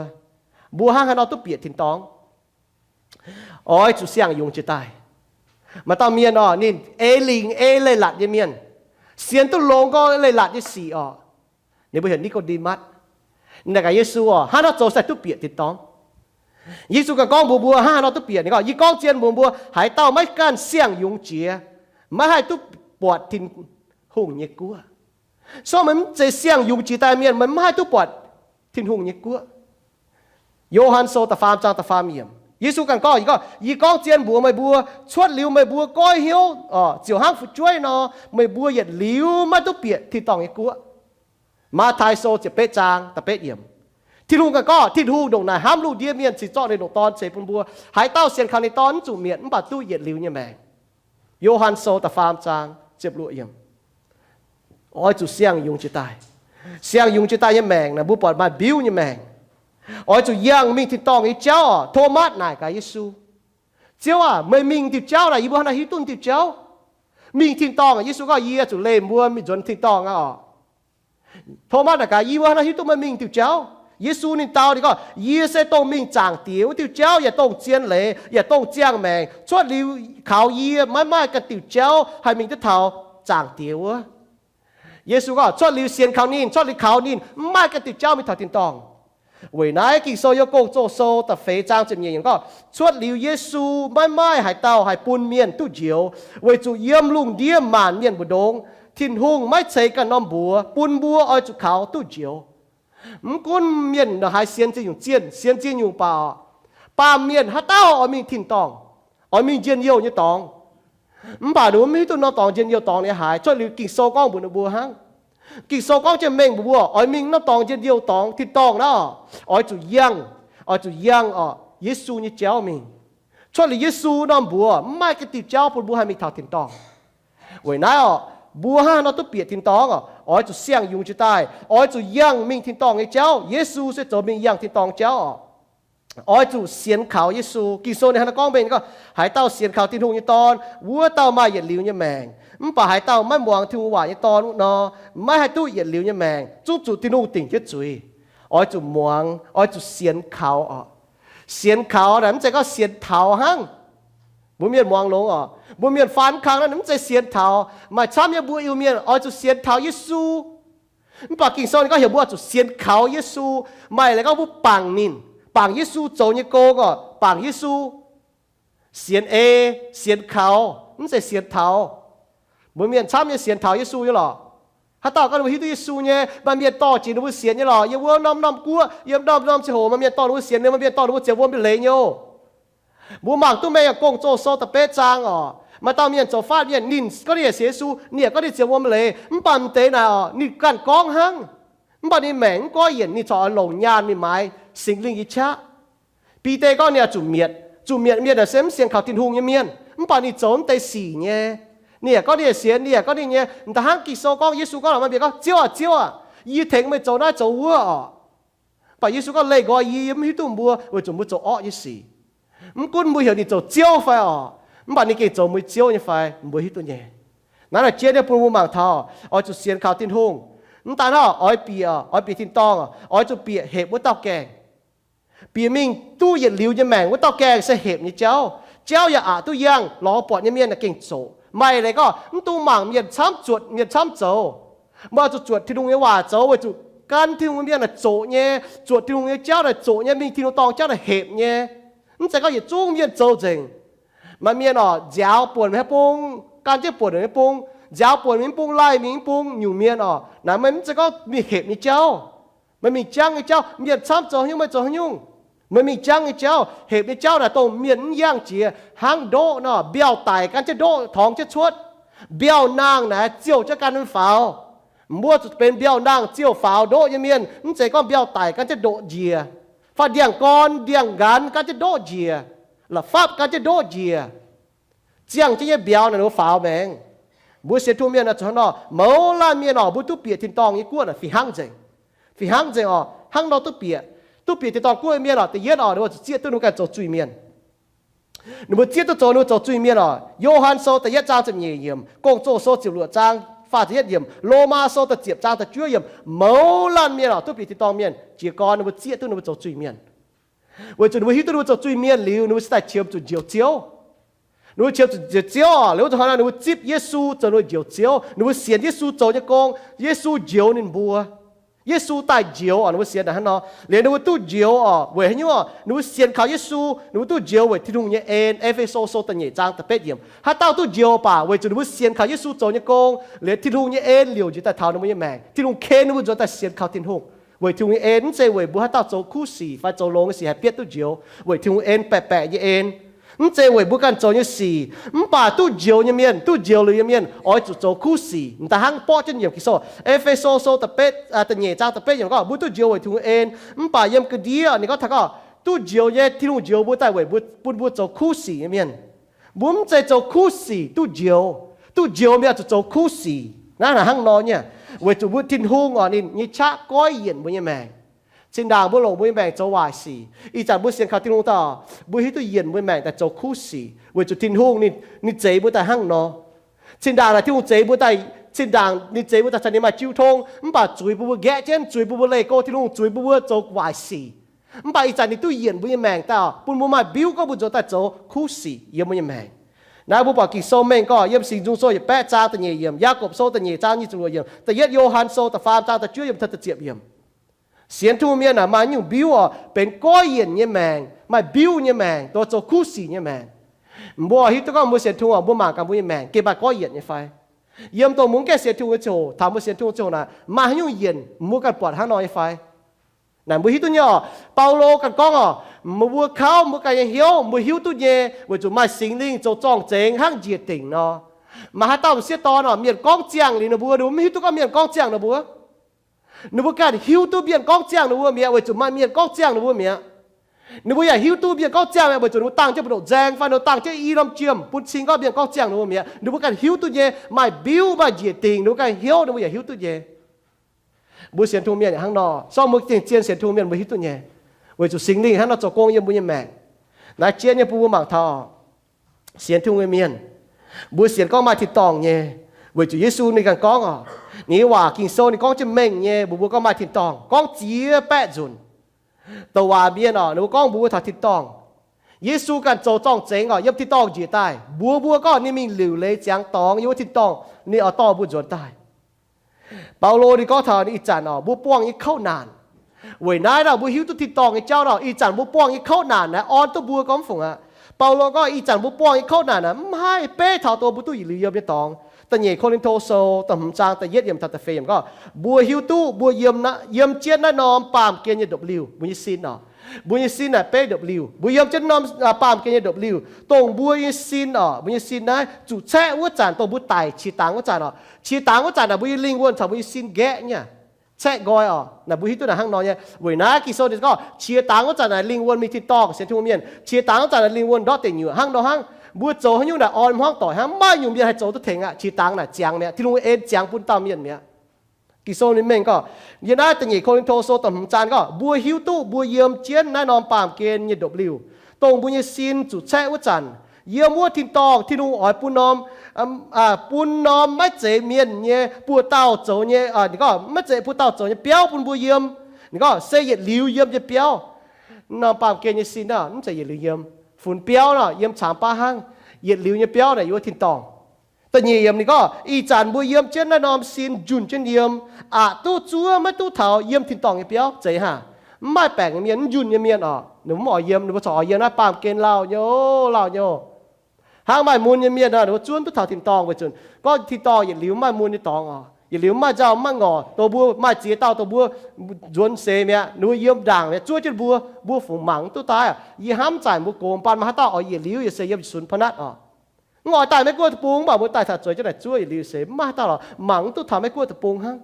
mbuo hnangv haaix nor duqv bieqc tin-dorngh? Oix zuqc siang-yungz jiex daaih. Maaih dauh mienh oc, ninh ei lingc ei leiz-latc nyei mienh, sienx duqv longx gorngv leiz-latc nyei sic oc. Ninh mbuo heuc Ni^ko^nde^matv. Ninh naaic gaax Yesu oc, hnangv haaix nor zoux se haih duqv bieqc tin-dorngh? Yesu ganh gorngv mbuox mbuo hnangv haaix nor duqv bieqc. Ninh gorngv, yie gorngv zien mbuox mbuo, haaix dauh maiv ganh siang-yungz jiex, maiv haih duqv buatc Tin-Hungh nyei guoqv. So meih mv zeiz siang-yungz jiex daaih mienh, meih mv haih duqv buatc Tin-Hungh nyei guoqv. Yo^han Sou da'faam zaang da'faam yiemc, Yesu ganh gorngv, gorngv, Yie gorngv zien mbuox meih mbuo, cuotv liuz meih mbuo goiv hnyouv ziouc hnangv fu'jueiv nor, meih mbuo yietc liuz maiv duqv bieqc tin-dorngh nyei guoqv. Matv^tai Sou ziepc betv zaang da'betv yiemc, Tin-Hungh ganh gorngv, Tin-Hungh ndongc naaic hnamv lungh ndiev mienh cingx zorqv ninh nyei Dorn ceix bun mbuo. Haaix dauh sienx kaux ninh Dorn mv zuqc mietc, mv baac duqv yietc liuz nyei maengc. Yo^han Sou da'faam zaang ziepc luoqc yiemc. Oix zuqc siang-yungz jiex daaih. Siang-yungz jiex daaih nyei maengc naaic mbuo buatc maaih mbiuv nyei maengc. Oix zuqc yangh mingh tin-dorngh nyei jauv oc. Tomatv naaic gaax Yesu, Ziouv aac, meih mingh diuh jauv naaic yie mbuo hnangv naaic hiuv duqv diuh jauv? Mingh tin-dorngh. Yesu gorngv, Yie zuqc leih mbuo mingh nzuonx tin-dorngh aqv oc. Tomatv naaic gaax, Yie mbuo hnangv naaiv hiuv duqv meih mingh diuh jauv? Yesu ninh dau ninh gorngv, Yie se dongh mingh Zaangc Diex wuov diuh jauv, yaac dongh zien leiz, yaac dongh ziangh maengc. Cuotv liuz kaux yie maiv maaih ganh diuh jauv haih mingh duqv taux Zaangc Diex wuov. Yesu gorngv, cuotv liuz sienx kaux ninh, cuotv liuz kaux ninh, mv maaih ganh diuh jauv mingh taux tin-dorngh. Weic naaiv Ging-Sou yiem Gong-Zoh Sou da'feix zaang ziepc nyeic yiemc gorngv, cuotv liuz Yesu maiv maaih haaix dauh haih bun mienh duqv njoux, weic zuqc yiem lungh ndiev maanc mienh mbu'ndongx Tin-Hungh maiv ceix ganh norm mbuox bun mbuo oix zuqc kaux duqv njoux. Mv gunv mienh haaix sienx ziex nyungc zienh, sienx ziex nyungc baac, baamh mienh haaix dauh oix mingh tin-dorngh, oix mingh njien-youh nyei dorngx. Mv baac ninh mbuo mv hiuv duqv norm dorngx njien-youh dorngx ninh haaix. Cuotv liuz Ging-Sou gorngv mbuox ninh mbuo hnangv. Ging-Sou gorngv jienv mengh mbuox mbuo oix mingh norm dorngx njien-youh dorngx, tin-dorngh naaiv oc, oix zuqc yangh, oix zuqc yangh oc Yesu nyei jauv mingh. Cuotv liuz Yesu norm mbuox mv maaih ganh diuh jauv bun mbuo haih mingh taux tin-dorngh. Weic naaiv oc, mbuo hnangv haaix nor duqv bieqc tin-dorngh oc? Oix zuqc siang-yungz jiex daaih, oix zuqc yangh mingh tin-dorngh nyei jauv. Yesu se zoux mingh yangh tin-dorngh jauv oc. Oix zuqc sienx kaux Yesu. Ging-Sou ninh hnangv naaiv gorngv mengh gorngv, haaix dauh sienx kaux Tin-Hungh nyei Dorn, wuov dauh maaih yietc liuz nyei maengc. Mv baac haaix dauh maiv muangx Tin-Hungh waac nyei dorn nor, maiv haih duqv yietc liuz nyei maengc, zungv zuqc Tin-Hungh dingc jienv zuiz. Oix zuqc muangx, oix zuqc sienx kaux oc. Sienx kaux naaic mv zeiz gorngv sienx taux hnangv. Mbuo mienh muangx longx oc. Mbuo mienh faan kang naaiv mv zeiz sienx taux. Maaih camv nyei mbuo Iu-Mienh oix zuqc sienx taux Yesu. Mv baac Ging-Sou ninh gorngv heuc mbuo oix zuqc sienx kaux Yesu. Maaih leiz gorngv mbuo bangc ninh, bangc Yesu zoux nyei gong oc, bangc Yesu. Sienx ei, sienx kaux, mv zeiz sienx taux. Mbuo mienh camv nyei sienx taux Yesu nyei lorqc. Haaix dauh gorngv ninh mbuo hiuv duqv Yesu nyei, maaih mienh dorh jiex ninh mbuo sienx nyei lorqc. Yiem wuov norm-norm guoqv, yiem norm-norm ziangh hoc maaih mienh dorh ninh mbuo sienx, ninh mbuo mienh dorh ninh mbuo ziouc wuom leiz nyei oc. Mbuo mangc duqv mengh Gong-Zoh Sou da'betv zaang oc. Maaih dauh mienh zoux faatv mienh, ninh gorngv ninh yaac sienx Yesu, ninh yaac gorngv ninh ziouc wuom leiz. Mv baac m'deix naaic oc, ninh ganh gorngv hnangv. Mv baac ninh maengc mv goiv yienc, ninh corc oix longc nyaanh mingh maaiz Singx Lingh nyei qaqv. Bide gorngv ninh oix zuqc mietc. Zuqc mietc mienh naaic se mv sienx kaux Tin-Hungh nyei mienh, mv baac ninh zoux mv deix sic nyei. Ninh yaac gorngv ninh yaac sienx, ninh yaac gorngv ninh nyei. M'daaih hnangv Ging-Sou gorngv, Yesu gorngv lorqc, maaih mienh gorngv, Ziouv aac, Ziouv aac, yie tengx meih zoux naaiv zoux wuov oc. Mv baac Yesu gorngv, Leih nqoi yie, yie mv hiuv duqv mbuo, weic zuqc mbuo zoux orqv nyei sic. Mv gunv mbuo heuc ninh zoux Ziouv fai oc, mv baac ninh gengh zoux mbuo Ziouv nyei fai, mbuo hiuv duqv nyei. Naaiv naaic jiex nyei bun mbuo mangc taux, oix zuqc sienx kaux Tin-Hungh. Mv daaih hnangv oix bieqc, oix bieqc tin-dorngh, oix zuqc bieqc hepc wuov dauh gaengh. Bieqc mingh duqv yietc liuz nyei maengc wuov dauh gaengh se hepc nyei jauv. Jauv yaac aqc duqv yangh, lorz buatc nyei mienh naaic gengh zoqc. Maaih leiz gorngv mv dungx mangc mienh camv zuotc, mienh camv zoux. Mbuo zuqc zuotc Tin-Hungh nyei waac zoux weic zuqc gan Tin-Hungh nyei mienh naaic zoqc nyei, zuotc Tin-Hungh nyei jauv naaic zoqc nyei, mingh Tin-Hungh dorngh jauv naaic hepc nyei. Mv zeiz gorngv yietc zungv mienh zoux nzengc. Maaih mienh oc, nziaaux buonc mingh bung, gan jienv buonc mingh bung, nziaaux buonc mingh bung, laih mingh bung, nyungc mienh oc, naaic meih mv zeiz gorngv mingh hepc nyei jauv. Meih mingh jangv nyei jauv, mienh camv zoux haaix nyungc meih zoux haaix nyungc. Meih mingh jangv nyei jauv, hepc nyei jauv naaic dongh mienh mv yangh jiex, hnangv ndoqv nor, mbiauh daic gan jienv ndoqv torngx jienv cuotv. Mbiauh nangh naaic ziouh jienv gan faaux. Mbuo zuqc benx mbiauh nangh ziouh faaux ndoqv nyei mienh, mv zeiz gorngv mbiauh daic gan jienv ndoqv njiec, fai ndiangx-gorn ndiangx-nqanx gan jienv ndoqv njiec, la'fapv gan jienv ndoqv njiec. Ziangh jienv nyei mbiauz naaic ninh mbuo faaux maengx. Mbuo sienx Tin-Hungh mienh naaic zuqc hnangv nor. Mouz laanh mienh oc, mbuo duqv bieqc tin-dorngh nyei guoqv naaic fih hnangv nzengc. Fih hnangv nzengc oc, hnangv nor duqv bieqc. Duqv bieqc tin-dorngh guoqv nyei mienh oc, da'yietv oc, ninh mbuo zuqc zieqv duqv ninh mbuo ganh zoux zuiz-mienh. Ninh mbuo zieqv duqv zoux ninh mbuo zoux zuiz-mienh oc. Yo^han Sou da'yietv zaang ziepc nyeic yiemc, Gong-Zoh Sou ziepc luoqc zaang faah ziepc yietv yiemc, Lomaa Sou da'ziepc zaang da'juov yiemc, mouz laanh mienh oc, duqv bieqc tin-dorngh mienh jiez gorn ninh mbuo zieqv duqv ninh mbuo zoux zuiz-mienh. Weic zuqc ninh mbuo hiuv duqv ninh mbuo zoux zuiz-mienh liuz, ninh mbuo se daaih qiemx zuqc njoux Ziouv. Ninh mbuo qiemx zuqc njoux Ziouv oc, liuz wuov zanc hnoi ninh mbuo zipv Yesu zoux ninh mbuo njoux Ziouv. Ninh mbuo sienx Yesu zoux nyei gong, Yesu njoux ninh mbuo. Yesu daaih njoux oc, ninh mbuo sienx naaic hnangv nor. Liuz ninh mbuo duqv njoux oc, weic haaix nyungc oc? Ninh mbuo sienx kaux Yesu, ninh mbuo duqv njoux weic Tin-Hungh nyei en. E^fe^so Sou da'nyeic zaang da'betv yiemc. Haaix dauh duqv njoux baac weic zuqc ninh mbuo sienx kaux Yesu zoux nyei gong, liuz Tin-Hungh nyei en liouc njiec daaih taux ninh mbuo nyei maengc. Tin-Hungh ken ninh mbuo nzuonx daaih sienx kaux Tin-Hungh weic Tin-Hungh nyei en. Mv zeiz weic mbuo haaix dauh zoux kuv sic fai zoux longx nyei sic haih bietv duqv njoux. Weic Tin-Hungh en, baeqc baeqc nyei en. Mv zeiz weic mbuo ganh zoux nyei sic. Mv baac duqv njoux nyei mienh, duqv njoux liuz nyei mienh oix zuqc zoux kuv sic. M'daaih hnangv borqv jienv yiemc Ging-Sou, E^fe^so Sou da'betv, da'nyeic zaang da'betv yiemc gorngv mbuo duqv njoux weic Tin-Hungh en. Mv baac yiem ga'ndiev ninh gorngv taux gorngv duqv njoux nyei, Tin-Hungh njoux mbuo daaih weic mbuo, bun mbuo zoux kuv sic nyei mienh. Mbuo mv zeiz zoux kuv sic duqv njoux. Duqv njoux mienh oix zuqc zoux kuv sic. Naaiv naaic hnangv nor nyei, weic zuqc mbuo Tin-Hungh oc, ninh nyei qaqv goiv yienc mbuo nyei maengc. Zinh ndaangc mbuo longc mbuo nyei maengc zoux waaic sic, ih zanc mbuo sienx kaux Tin-Hungh daaih, mbuo hiuv duqv yienc mbuo nyei maengc daaih zoux kuv sic weic zuqc Tin-Hungh ninh, ninh zeix mbuo daaih hnangv nor. Zinh ndaangc naaic Tin-Hungh zeix mbuo daaih, zinh ndaangc ninh zeix mbuo daaih caux ninh maaih jiu tong, mv baac zuiz bun mbuo nqaeqv jienv, zuiz bun mbuo leih go Tin-Hungh, zuiz bun mbuo zoux waaic sic. Mv baac ih zanc ninh duqv yienc mbuo nyei maengc daaih, bun mbuo maaih mbiuv gorngv mbuo nzuonx daaih zoux kuv sic yiem mbuo nyei maengc. Naaiv mbuo buatc Ging-Sou mengh gorngv yiem Singx Nzung Sou yietc baeqv zaang da'nyeic yiemc, Yaagorpc Sou da'nyeic zaang nyic ziepc luoqc yiemc, da'yietv Yo^han Sou da'faam zaang da'juov yiemc taux da'ziepc yiemc. Sienx Tin-Hungh mienh naaic maaih nyungc mbiuv oc, benx goiv yienc nyei maengc, maaih mbiuv nyei maengc, dongh zoux kuv sic nyei maengc. Mbuo hiuv duqv gorngv mbuo sienx Tin-Hungh oc, mbuo mangc gaax mbuo nyei maengc gengh maaih goiv yienc nyei fai? Yiem dongh mungz gaengh sienx Tin-Hungh nyei ziangh hoc, taux mbuo sienx Tin-Hungh ziangh hoc naaic, maaih haaix nyungc yienc mbuo ganh buatc hnangv nor nyei fai? Naaic mbuo hiuv duqv nyei oc. Baulo ganh gorngv oc, mbuo kauv mbuo ganh nyei hnyouv mbuo hiuv duqv nyei, weic zuqc maaih Singx Lingh zoux zorng-zengx hnangv njiec dingc nor. Maaih haaix dauh m'sieqv dorn oc, mienh gorngv ziangh liuz ninh mbuo, ninh mbuo mv hiuv duqv gorngv mienh gorngv ziangh ninh mbuo. Ninh mbuo ganh hiuv duqv mienh gorngv ziangh ninh mbuo mi'aqv, weic zuqc maaih mienh gorngv ziangh ninh mbuo mi'aqv. Ninh mbuo yaac hiuv duqv mienh gorngv ziangh mi'aqv, weic zuqc ninh mbuo dangh jienv mbu'ndongx nzaeng fai ninh mbuo dangh jienv i norm jiem bun cing gorngv mienh gorngv ziangh ninh mbuo mi'aqv. Ninh mbuo ganh hiuv duqv nyei, maaih mbiuv maaih njiec dingc ninh mbuo ganh hnyouv ninh mbuo yaac hiuv duqv nyei. Mbuo sienx Tin-Hungh mienh yaac hnangv nor, sorng mbuo zien sienx Tin-Hungh mienh mbuo hiuv duqv nyei, weic zuqc Singx Lingh hnangv nor zoux gong yiem mbuo nyei maengc. Naaiv jienv nyei bun mbuo mangc taux sienx Tin-Hungh nyei mienh, mbuo sienx gorngv maaih tin-dorngh nyei, weic zuqc Yesu ninh ganh gorngv oc, ninh nyei waac Ging-Sou ninh gorngv jienv mengh nyei mbuox mbuo gorngv maaih tin-dorngh, gorngv ziex baeqv nzunc. Douc waac mienh oc, ninh mbuo gorngv mbuox mbuo taux tin-dorngh. Yesu ganh zoux zorng-zengx oc, yiem tin-dorngh njiec daaih, mbuox mbuo gorngv ninh mingh liuc leiz ziangx dorngx yiem wuov tin-dorngh, ninh oix dorh mbuo nzuonx daaih. Baulo ninh gorngv taux ninh ih zanc oc, mbuo buangh nyei kouv naanc. Weic naaiv nor mbuo hiuv duqv tin-dorngh nyei jauv nor, ih zanc mbuo buangh nyei kouv naanc naaiv orn duqv mbuo gorngv fungc aqv. Baulo gorngv ih zanc mbuo buangh nyei kouv naanc naaiv mv haih beiv taux dongh mbuo duqv yietc liuz yiem nyei dorngx. Da'nyeic Ko^lin^to Sou da'hmz zaang da'yietv yiemc taux da'feix yiemc gorngv, mbuo hiuv duqv mbuo yiem, yiem jienv naaiv norm baamh gen nyei ndopv-liuh, mbuo nyei sin oc. Mbuo nyei sin naaic beiv ndopv-liuh. Mbuo yiem jienv norm baamh gen nyei ndopv-liuh, dongh mbuo nyei sin oc, mbuo nyei sin naaiv zuqc caeqv wuov zanc, dongh mbuo daic qiex dangx wuov zanc oc. Qiex dangx wuov zanc naaic mbuo nyei lingh wuonh caux mbuo nyei sin nqaeqv nyei, caeqv nqoi oc. Naaic mbuo hiuv duqv naaic hnangv nor nyei. Weic naaiv Ging-Sou ninh gorngv qiex dangx wuov zanc naaic lingh wuonh mingh tin-dorngh, sienx Tin-Hungh mienh, qiex dangx wuov zanc naaic lingh wuonh ndortv deic nyuoqc hnangv nor hnangv. Mbuo zoux haaix nyungc naaic orn hmuangv doic hnangv, maiv nyungc mienh haih zoux duqv tengx aqv. Qiex dangx naaic ziangx mi'aqv, Tin-Hungh en ziangx bun dauh mienh mi'aqv. Ging-Sou ninh mengh gorngv, yiem naaiv da'nyeic Ko^lin^to Sou da'hmz zaang gorngv, mbuo hiuv duqv mbuo yiem jienv naaiv norm baamh gen nyei ndopv-liuh, dongh mbuo nyei sin zuqc caeqv wuov zanc, yiem wuov tin-dorngh Tin-Hungh oix bun norm, bun norm maiv zeiz mienh nyei buoz-dauh zoux nyei, ninh gorngv maiv zeiz buoz-dauh zoux nyei biauv bun mbuo yiem. Ninh gorngv se yietc liuz yiem nyei biauv. Norm baamh gen nyei sin naaiv mv zeiz yietc liuz yiem. Funx biauv nor yiem caamx baav hnangv. Yietc liuz nyei biauv naaic yiem wuov tin-dorngh. Da'nyeic yiemc ninh gorngv, ih zanc mbuo yiem jienv naaiv norm sin njunh jienv yiem, aqc duqv zuov maiv duqv taux yiem tin-dorngh nyei biauv. Zeiz hnangv. Mv maaih baengc nyei mienh, mv njunh nyei mienh oc, ninh mbuo mv oix yiem, ninh mbuo corc oix yiem naaiv baamh gen lauh nyei, lauh nyei. Hnangv maaih mun nyei mienh nor, ninh mbuo zuov mv duqv taux tin-dorngh weic zuqc gorngv tin-dorngh yietc liuz mv maaih mun nyei dorngx oc, yietc liuz mv maaih nzauh mv maaih ngorc, dongh mbuo maaih ziex dauh dongh mbuo nzuonx seix mi'aqv, ninh mbuo yiem ndaangc mi'aqv, zuov jienv mbuo, mbuo fungc mangc mv duqv daaih. Yie hnamv zanc mbuo gox baan maaih haaix dauh oix yietc liuz yietc seix yiem yietc sunx pa'natv oc. Mv oix daaih Meiv Guoqv deic-bung, mv baac mbuo daaih taux zueiz jienv naaic zuov yietc liuz seix, mv maaih haaix dauh lorqc mangc mv duqv taux Meiv Guoqv deic-bung hnangv.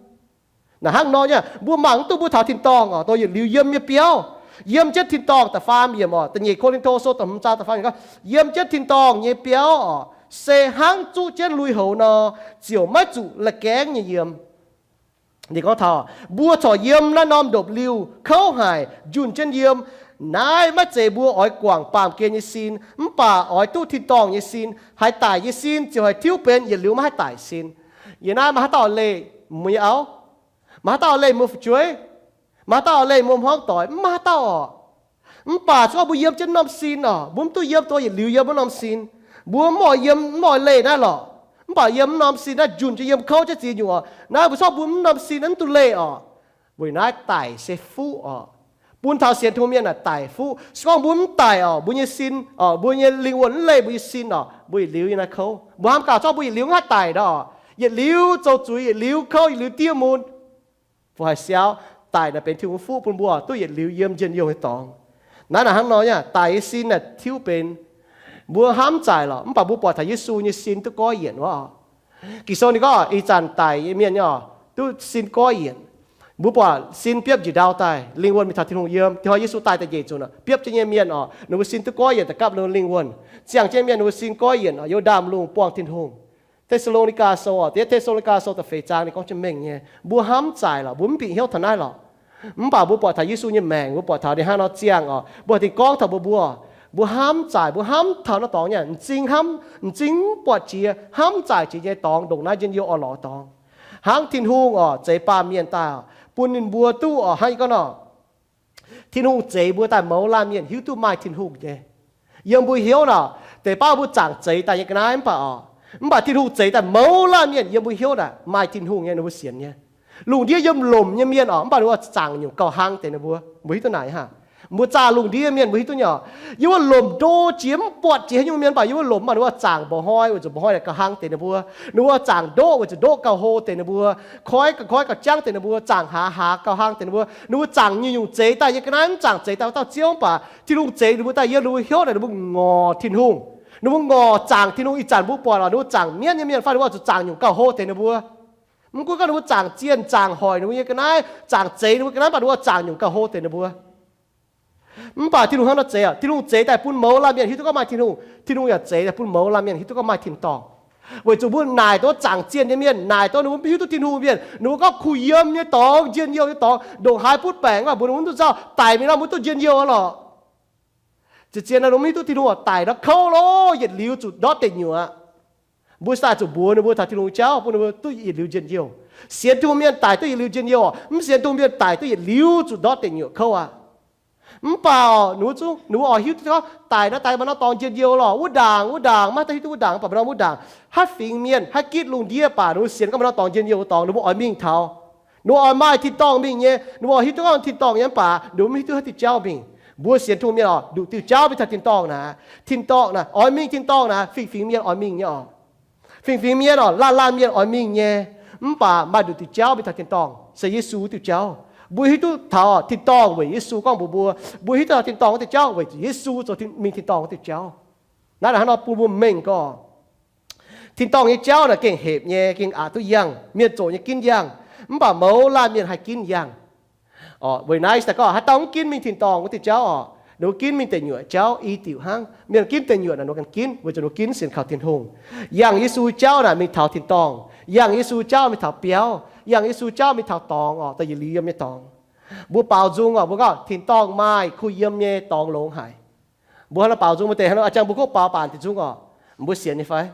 Naaic hnangv nor nyei, mbuo mangc mv duqv mbuo taux tin-dorngh oc, dongh yietc liuz yiem nyei biauv. Yiem jienv tin-dorngh da'faam yiemc oc, da'nyeic Ko^lin^to Sou da'hmz zaang da'faam yiemc gorngv, yiem jienv tin-dorngh nyei biauv oc, se hnangv zuqv jienv lui-houx nor, ziouc maiv zuqc la'gaengv nyei yiem. Ninh gorngv taux mbuo corc yiem naaiv norm ndopv-liuh kouv haic, njunh jienv yiem. Naaiv maiv zeiz mbuo oix guangc baamh gen nyei sin, mv baac oix duqv tin-dorngh nyei sin. Haih daic nyei sin ziouc haih tiuv benx yietc liuz maiv haih daic sin. Yiem naaiv maaih haaix dauh leih mbuo nyei auv? Maaih haaix dauh leih mbuo fu'jueiv? Maaih haaix dauh leih mbuo hmuangv doic? Mv maaih haaix dauh oc. Mv baac se gorngv mbuo yiem jienv norm sin oc, mbuo mv duqv yiem dongh yietc liuz yiem wuov norm sin. Mbuo mv oix yiem, mv oix leih naaiv lorqc. Mv baac yiem wuov norm sin naaiv njunh jienv yiem kouv jienv ziex nyungc oc. Naaiv mbuo corc mbuo mv norm sin naaiv mv duqv leih oc. Weic naaiv daic se fuqv oc. Bun taux sienx Tin-Hungh mienh naaic daic fuqv. Se gorngv mbuo mv daic oc, mbuo nyei sin, mbuo nyei lingh wuonh mv leih mbuo nyei sin oc, mbuo yietc liuz nyei naaiv kouv. Mbuo hnamv gauh zorqv mbuo yietc liuz mv haih daic ndau oc, yietc liuz zoux zuiz, yietc liuz kouv, yietc liuz diev mun. Fu haiz siauv, daic naaic benx Tin-Hungh nyei fuqv bun mbuo duqv yietc liuz yiem njien-youh nyei dorngx. Naaiv naaic hnangv nor nyei, daic nyei sin naaic tiuv benx mbuo hnamv zaaic lorqc, mv baac mbuo buatc taux Yesu nyei sin duqv goiv yienc wuov oc. Ging-Sou ninh gorngv ih zanc daic nyei mienh nyei oc, duqv sin goiv yienc. Mbuo buatc sin biopv njiec ndau daaih, lingh wuonh mingh taux Tin-Hungh yiem. Tin-Hungh Yesu daaih da'nyeic nzunc, biopv jienv nyei mienh oc, ninh mbuo sin duqv goiv yienc daaih gapv ninh lingh wuonh. Ziangh jienv mienh ninh mbuo sin goiv yienc oc, yiem ndaamv-lungh buangh Tin-Hungh. Te^saa^lo^ni^gaa Sou oc, da'yietv Te^saa^lo^ni^gaa Sou da'feix zaang ninh gorngv jienv mengh nyei. Mbuo hnamv zaaic lorqc, mbuo mv bieqc hnyouv taux naaiv lorqc. Mv baac mbuo buatc taux Yesu nyei maengc, mbuo buatc taux ninh hnangv nor ziangh oc, mbuo haih dingc gorngv taux mbuo mbuo, mbuo hnamv zaaic, mbuo hnamv taux naaiv dorngx nyei, m'zing hnamv, m'zing mv buatc jiex, hnamv zaaic jiex nyei dorngx, ndongc naaiv njien-youh orn-lorqc dorngx. Hnangv Tin-Hungh oc, zeix baamh mienh daaih oc, bun ninh mbuo duqv oc, hnangv yie gorngv nor, Tin-Hungh zeix mbuo daaih mouz laanh mienh hiuv duqv maaih Tin-Hungh nyei. Yiem mbuo hnyouv naaic, deix baav mbuo zaangc zeix daaih nyei ga'naaiv mv baac oc, mv baac Tin-Hungh zeix daaih mouz laanh mienh yiem mbuo hnyouv naaic maaih Tin-Hungh nyei, ninh mbuo sienx nyei. Lungh ndiev yiem lomc nyei mienh oc, mv baac ninh mbuo zaangc nyungc gauh hlaang deix ninh mbuo. Mbuo hiuv duqv naaic hnangv. Mbuo zaah lungh ndiev mienh mbuo hiuv duqv nyei oc. Yiem wuov lomc ndo jiex mv buatc jiex haaix nyungc mienh, mv baac yiem wuov lomc mv baac ninh mbuo zaangc mba'hnoi weic zuqc mba'hnoi naaic gauh hlaang deix ninh mbuo. Ninh mbuo zaangc ndoqv weic zuqc ndoqv gauh hlo deix ninh mbuo. Koiv gauh koiv gauh jangv deix ninh mbuo. Zaangc haaz haaz gauh hlaang deix ninh mbuo. Ninh mbuo zaangc nyungc-nyungc zeix daaih nyei ga'naaiv, mv zaangc zeix daaih dauh Ziouv, mv baac Tin-Hungh zeix ninh mbuo daaih yiem ninh mbuo hnyouv naaic, ninh mbuo ngorc Tin-Hungh. Ninh mbuo ngorc zaangc Tin-Hungh. Ih zanc mbuo buatc oc, ninh mbuo zaangc mienv nyei mienh fai ninh mbuo zuqc zaangc nyungc gauh hlo deix ninh mbuo. Mv gunv gorngv ninh mbuo zaangc zienh zaangc hoic ninh mbuo nyei ga'naaiv, zaangc zeix ninh mbuo ga'naaiv, mv baac ninh mbuo zaangc nyungc gauh hlo deix ninh mbuo. Mv baac Tin-Hungh hnangv nor zeix oc, Tin-Hungh zeix daaih bun mouz laanh mienh hiuv duqv gorngv maaih Tin-Hungh. Tin-Hungh yaac zeix daaih bun mouz laanh mienh hiuv duqv gorngv maaih tin-dorngh. Weic zuqc mbuo naaic dongh zaangc zienh nyei mienh, naaic dongh ninh mbuo mv hiuv duqv Tin-Hungh mienh, ninh mbuo gorngv kuh yiem nyei dorngx, njien-youh nyei dorngx, ndongc haaix butv baengc mv baac mbuo ninh mbuo mv duqv nzauh, daic mingh nor mbuo duqv njien-youh oc lorqc. Ziouc zien nor mbuo mv hiuv duqv Tin-Hungh oc, daic nor kouv lorqc, yietc liuz zuqc ndortv deic nyuoqc. Mbuo daaih zuqc mbuox ninh mbuo taux Tin-Hungh jauv bun ninh mbuo duqv yietc liuz njien-youh. Sienx Tin-Hungh mienh daic duqv yietc liuz njien-youh oc, mv sienx Tin-Hungh mienh daic duqv yietc liuz zuqc ndortv deic nyuoqc kouv aqv. Mv baac ninh mbuo zungv, ninh mbuo oix hiuv duqv gorngv daic nor daic maaih norm dorngx njien-youh lorqc, wuov ndaangc wuov ndaangc, maiv daaih hiuv duqv wuov ndaangc, mv baac maaih norm wuov ndaangc, haaix fingx mienh, haaix gitv lungh ndiev baac ninh mbuo sienx gorngv maaih norm dorngx njien-youh wuov dorngx, ninh mbuo oix mingh taux. Ninh mbuo oix maaih tin-dorngh mingh nyei, ninh mbuo oix hiuv duqv gorngv tin-dorngh nyei mv baac ninh mbuo mv hiuv duqv haaix diuh jauv mingh. Mbuo sienx Tin-Hungh mienh oc, nduqc diuh jauv mingh taux tin-dorngh naaic. Tin-dorngh naaic oix mingh tin-dorngh naaic, fingx-fingx mienh oix mingh nyei oc. Fingx-fingx mienh oc, laanh laanh mienh oix mingh nyei. Mv baac maaih nduqc diuh jauv mingh taux tin-dorngh, se Yesu wuov diuh jauv. Mbuo hiuv duqv taux tin-dorngh weic Yesu gorngv mbuox mbuo. Mbuo hiuv duqv taux tin-dorngh wuov diuh jauv weic zuqc Yesu zoux mingh tin-dorngh wuov diuh jauv. Naaiv hnangv nor bun mbuo mengh gorngv tin-dorngh nyei jauv naaic gengh hepc nyei, gengh aqc duqv yangh, mienh zoqc nyei ginv yangh. Mv baac mouz laanh mienh haih ginv yangh. Weic naaiv se gorngv haaix dauh mv ginv mingh tin-dorngh wuov diuh jauv oc, ninh mbuo ginv mingh deic nyuoqc jauv i diuc hnangv. Mienh ginv deic nyuoqc naaic ninh mbuo ganh ginv, weic zuqc ninh mbuo ginv sienx kaux Tin-Hungh. Yangh Yesu jauv naaic mingh taux tin-dorngh. Yangh Yesu jauv mingh taux biauv. Yangh Yesu jauv mingh taux dorngx oc, da'yietc liuz yiem nyei dorngx. Mbuo baaux nzung oc, mbuo gorngv tin-dorngh maaih kuh yiem nyei dorngx longx haic. Mbuo hnangv nor baaux nzung, mbuo deix hnangv nor a'jang mbuo kov baaux baanc deix zungv oc. Mbuo sienx nyei fai?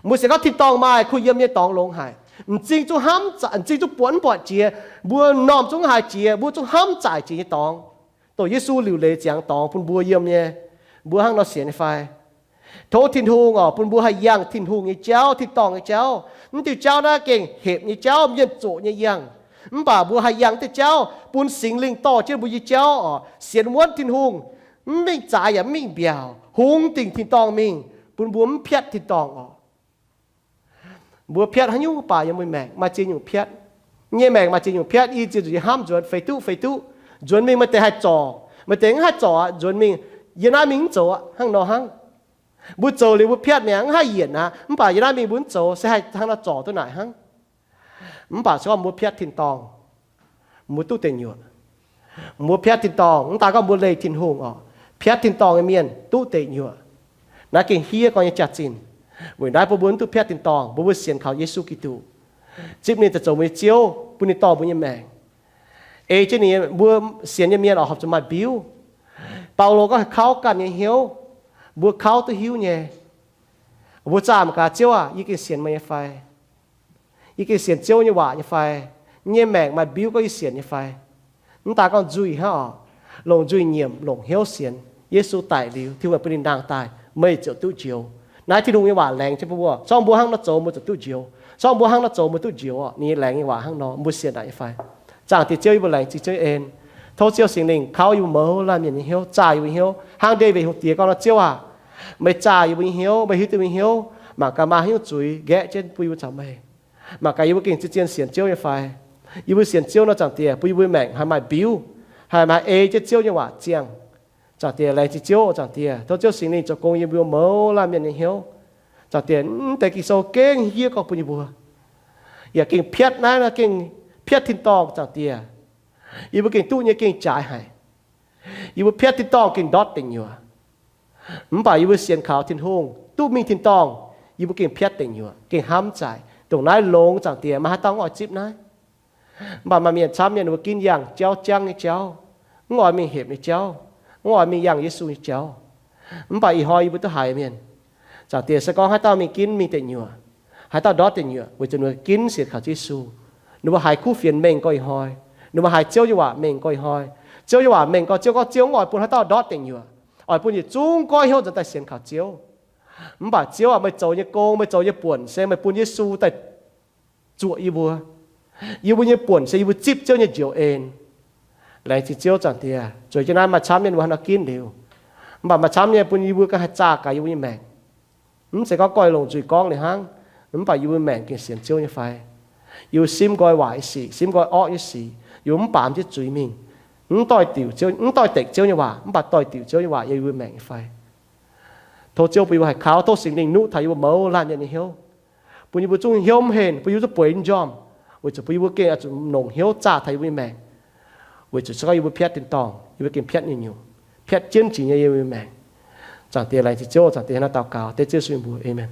Mbuo sienx gorngv tin-dorngh maaih kuh yiem nyei dorngx longx haic. M'zing zungv hnamv, m'zing zungv buatc mv buatc jiex. Mbuo m'normh zungv haiz jiex, mbuo zungv hnamv zaaic jiex nyei dorngx, dongh Yesu liuc leiz ziangx dorngx bun mbuo yiem nyei. Mbuo hnangv nor sienx nyei fai? Tov Tin-Hungh oc, bun mbuo haih yangh Tin-Hungh nyei jauv, tin-dorngh nyei jauv. Mv diuh jauv naaiv gengh hepc nyei jauv, mienh zoqc nyei yangh. Mv baac mbuo haih yangh diuh jauv, bun Singx Lingh dorh jienv mbuo nyei jauv oc, sienx wuonv Tin-Hungh, mv mingh zaaix yaac mv mingh mbiaauc, hungx dingc tin-dorngh mingh, bun mbuo mv piatv tin-dorngh oc. Mbuo piatv haaix nyungc baac yiem mbuo maengc maaih ziex nyungc piatv. Nyei maengc maaih ziex nyungc piatv, i ziex nzunc yie hnamv nzuonx feix duqv feix duqv. Nzuonx mingh maaih deix haih zorc, maaih deix mv haih zorc aqv. Nzuonx mingh, yie naaiv mingh mv zoux aqv, hnangv nor hnangv. Mbuo zoux liuz mbuo piatv mi'aqv, mv haih yienc aqv. Mv baac yie naaiv mingh mbuo mv zoux se haih hnangv nor zorc duqv naaic hnangv. Mv baac se gorngv mbuo piatv tin-dorngh, mbuo duqv deic nyuoqc. Mbuo piatv tin-dorngh, mv daan gorngv mbuo leih Tin-Hungh oc, piatv tin-dorngh nyei mienh duqv deic nyuoqc. Naaiv gengh hiev gorngv nyei jaax-zinh. Weic naaiv bun mbuo mv duqv piatv tin-dorngh, bun mbuo sienx kaux Yesu Giduc, zipv ninh daaih zoux mbuo nyei Ziouv, bun ninh dorh mbuo nyei maengc. Ei jienv ninh, mbuo sienx nyei mienh oc, horpc zuqc maaih mbiuv. Baulo gorngv haih kauv ganh nyei hnyouv, mbuo kauv duqv hiuv nyei. Mbuo zaah mangc gaax, Ziouv aah, yie gengh sienx meih nyei fai? Yie gengh sienx Ziouv nyei waac nyei fai? Yie nyei maengc maaih mbiuv gorngv yie sienx nyei fai? Mv daan gorngv nzuih hnangv oc, longc nzuih nyiemc, longc hnyouv sienx. Yesu daic liuz, Tin-Hungh bun ninh nangh daaih, meih ziouc duqv njoux. Naaiv Tin-Hungh nyei waac laengz jienv mbuo, se gorngv mbuo hnangv nor zoux, mbuo ziouc duqv njoux. Se gorngv mbuo hnangv nor zoux, mbuo duqv njoux oc. Ninh nyei laengz nyei waac hnangv nor, mbuo sienx naaic nyei fai? Zaangc Diex Ziouv, yie mbuo laengz zingh Ziouv nyei en. Tov Ziouv Singx Lingh kauv yie mbuo mouz laanh mienh nyei hnyouv, zaah yie mbuo hnyouv, hnangv Ndaawitv Hungh Diex gorngv nor, Ziouv aac, meih zaah yie mbuo nyei hnyouv, meih hiuv duqv mbuo nyei hnyouv, mangc gaax maaih haaix nyungc zuiz nqaeqv jienv bun yie mbuo caux meih. Mangc gaax yie mbuo gengh zien-zien sienx Ziouv nyei fai. Yie mbuo sienx Ziouv nor, Zaangc Diex, bun yie mbuo maengc haih maaih mbiuv, haih maaih ei jienv Ziouv nyei waac ziangh. Zaangc Diex, laengz zingh Ziouv, Zaangc Diex, tov Ziouv Singx Lingh zoux gong yiem mbuo mouz laanh mienh nyei hnyouv. Zaangc Diex, mv deix Ging-Sou gengh yie gorngv bun yie mbuo, yaac gengh piatv naaiv nor, gengh piatv tin-dorngh, Zaangc Diex. Yie mbuo gengh duqv nyei gengh jaaix haic. Yie mbuo piatv tin-dorngh gengh ndortv deic nyuoqc. Mv baac yie mbuo sienx kaux Tin-Hungh duqv mingh tin-dorngh, yie mbuo gengh piatv deic nyuoqc, gengh hnamv zaaic. Ndongc naaiv longx, Zaangc Diex, maaih haaix dauh mv oix zipv naaiv? Mv baac maaih mienh camv mienh mbuo ginv yangh jauv jangv nyei jauv, mv oix mingh hepc nyei jauv, mv oix mingh yangh Yesu nyei jauv. Mv baac ih hnoi yie mbuo duqv haiz mienh, Zaangc Diex, se gorngv haaix dauh mingh ginv mingh deic nyuoqc, haaix dauh ndortv deic nyuoqc, weic zuqc ninh mbuo ginv sienx kaux Yesu, ninh mbuo haiz kuv fienx mengh gorx ih hnoi, ninh mbuo haiz Ziouv nyei waac mengh gorx ih hnoi. Ziouv nyei waac mengh gorx, Ziouv gorngv Ziouv mv oix bun haaix dauh ndortv deic nyuoqc, oix bun yietc zungv goiv hnyouv nzuonx daaih sienx kaux Ziouv. Mv baac Ziouv aac, meih zoux nyei gong, meih zoux nyei buonc se meih bun Yesu daaih zuoqc yie mbuo. Yie mbuo nyei buonc se yie mbuo zipv Ziouv nyei njoux en. Laengz zingh Ziouv, Zaangc Diex. Zueiz jienv naaiv maaih camv mienh mbuo haaix nor ginv liuz, mv baac maaih camv mienh bun yie mbuo ganh haih zaah gaax yie mbuo nyei maengc. Mv zeiz gorngv goiv longc nzuih gorngv liuz hnangv, mv baac yie mbuo maengc gengh sienx Ziouv nyei fai. Yie mbuo simv nqoi waaic nyei sic, simv nqoi orqv nyei sic, yie mbuo mv baamz jienv zuiz mingh, mv doix-dekc Ziouv, mv doix-dekc Ziouv nyei waac, mv baac doix-dekc Ziouv nyei waac yiem yie mbuo maengc nyei fai. Tov Ziouv bun yie mbuo haih kaux, tov Singx Lingh nuqv taux yie mbuo mouz laanh mienh nyei hnyouv, bun yie mbuo zungv hnyouv mv henv, bun yie mbuo zungv bueix njormh, weic zuqc bun yie mbuo gengh oix zuqc longc hnyouv zaah taux yie mbuo nyei maengc. Weic zuqc se gorngv yie mbuo piatv tin-dorngh, yie mbuo gengh piatv nyei nyungc, piatv jienv jiex nyei yiem yie mbuo maengc. Zaangc Diex, laengz zingh Ziouv, Zaangc Diex, hnangv naaiv daux gaux dengv Ziouv Yesu nyei mbuox. Aamen.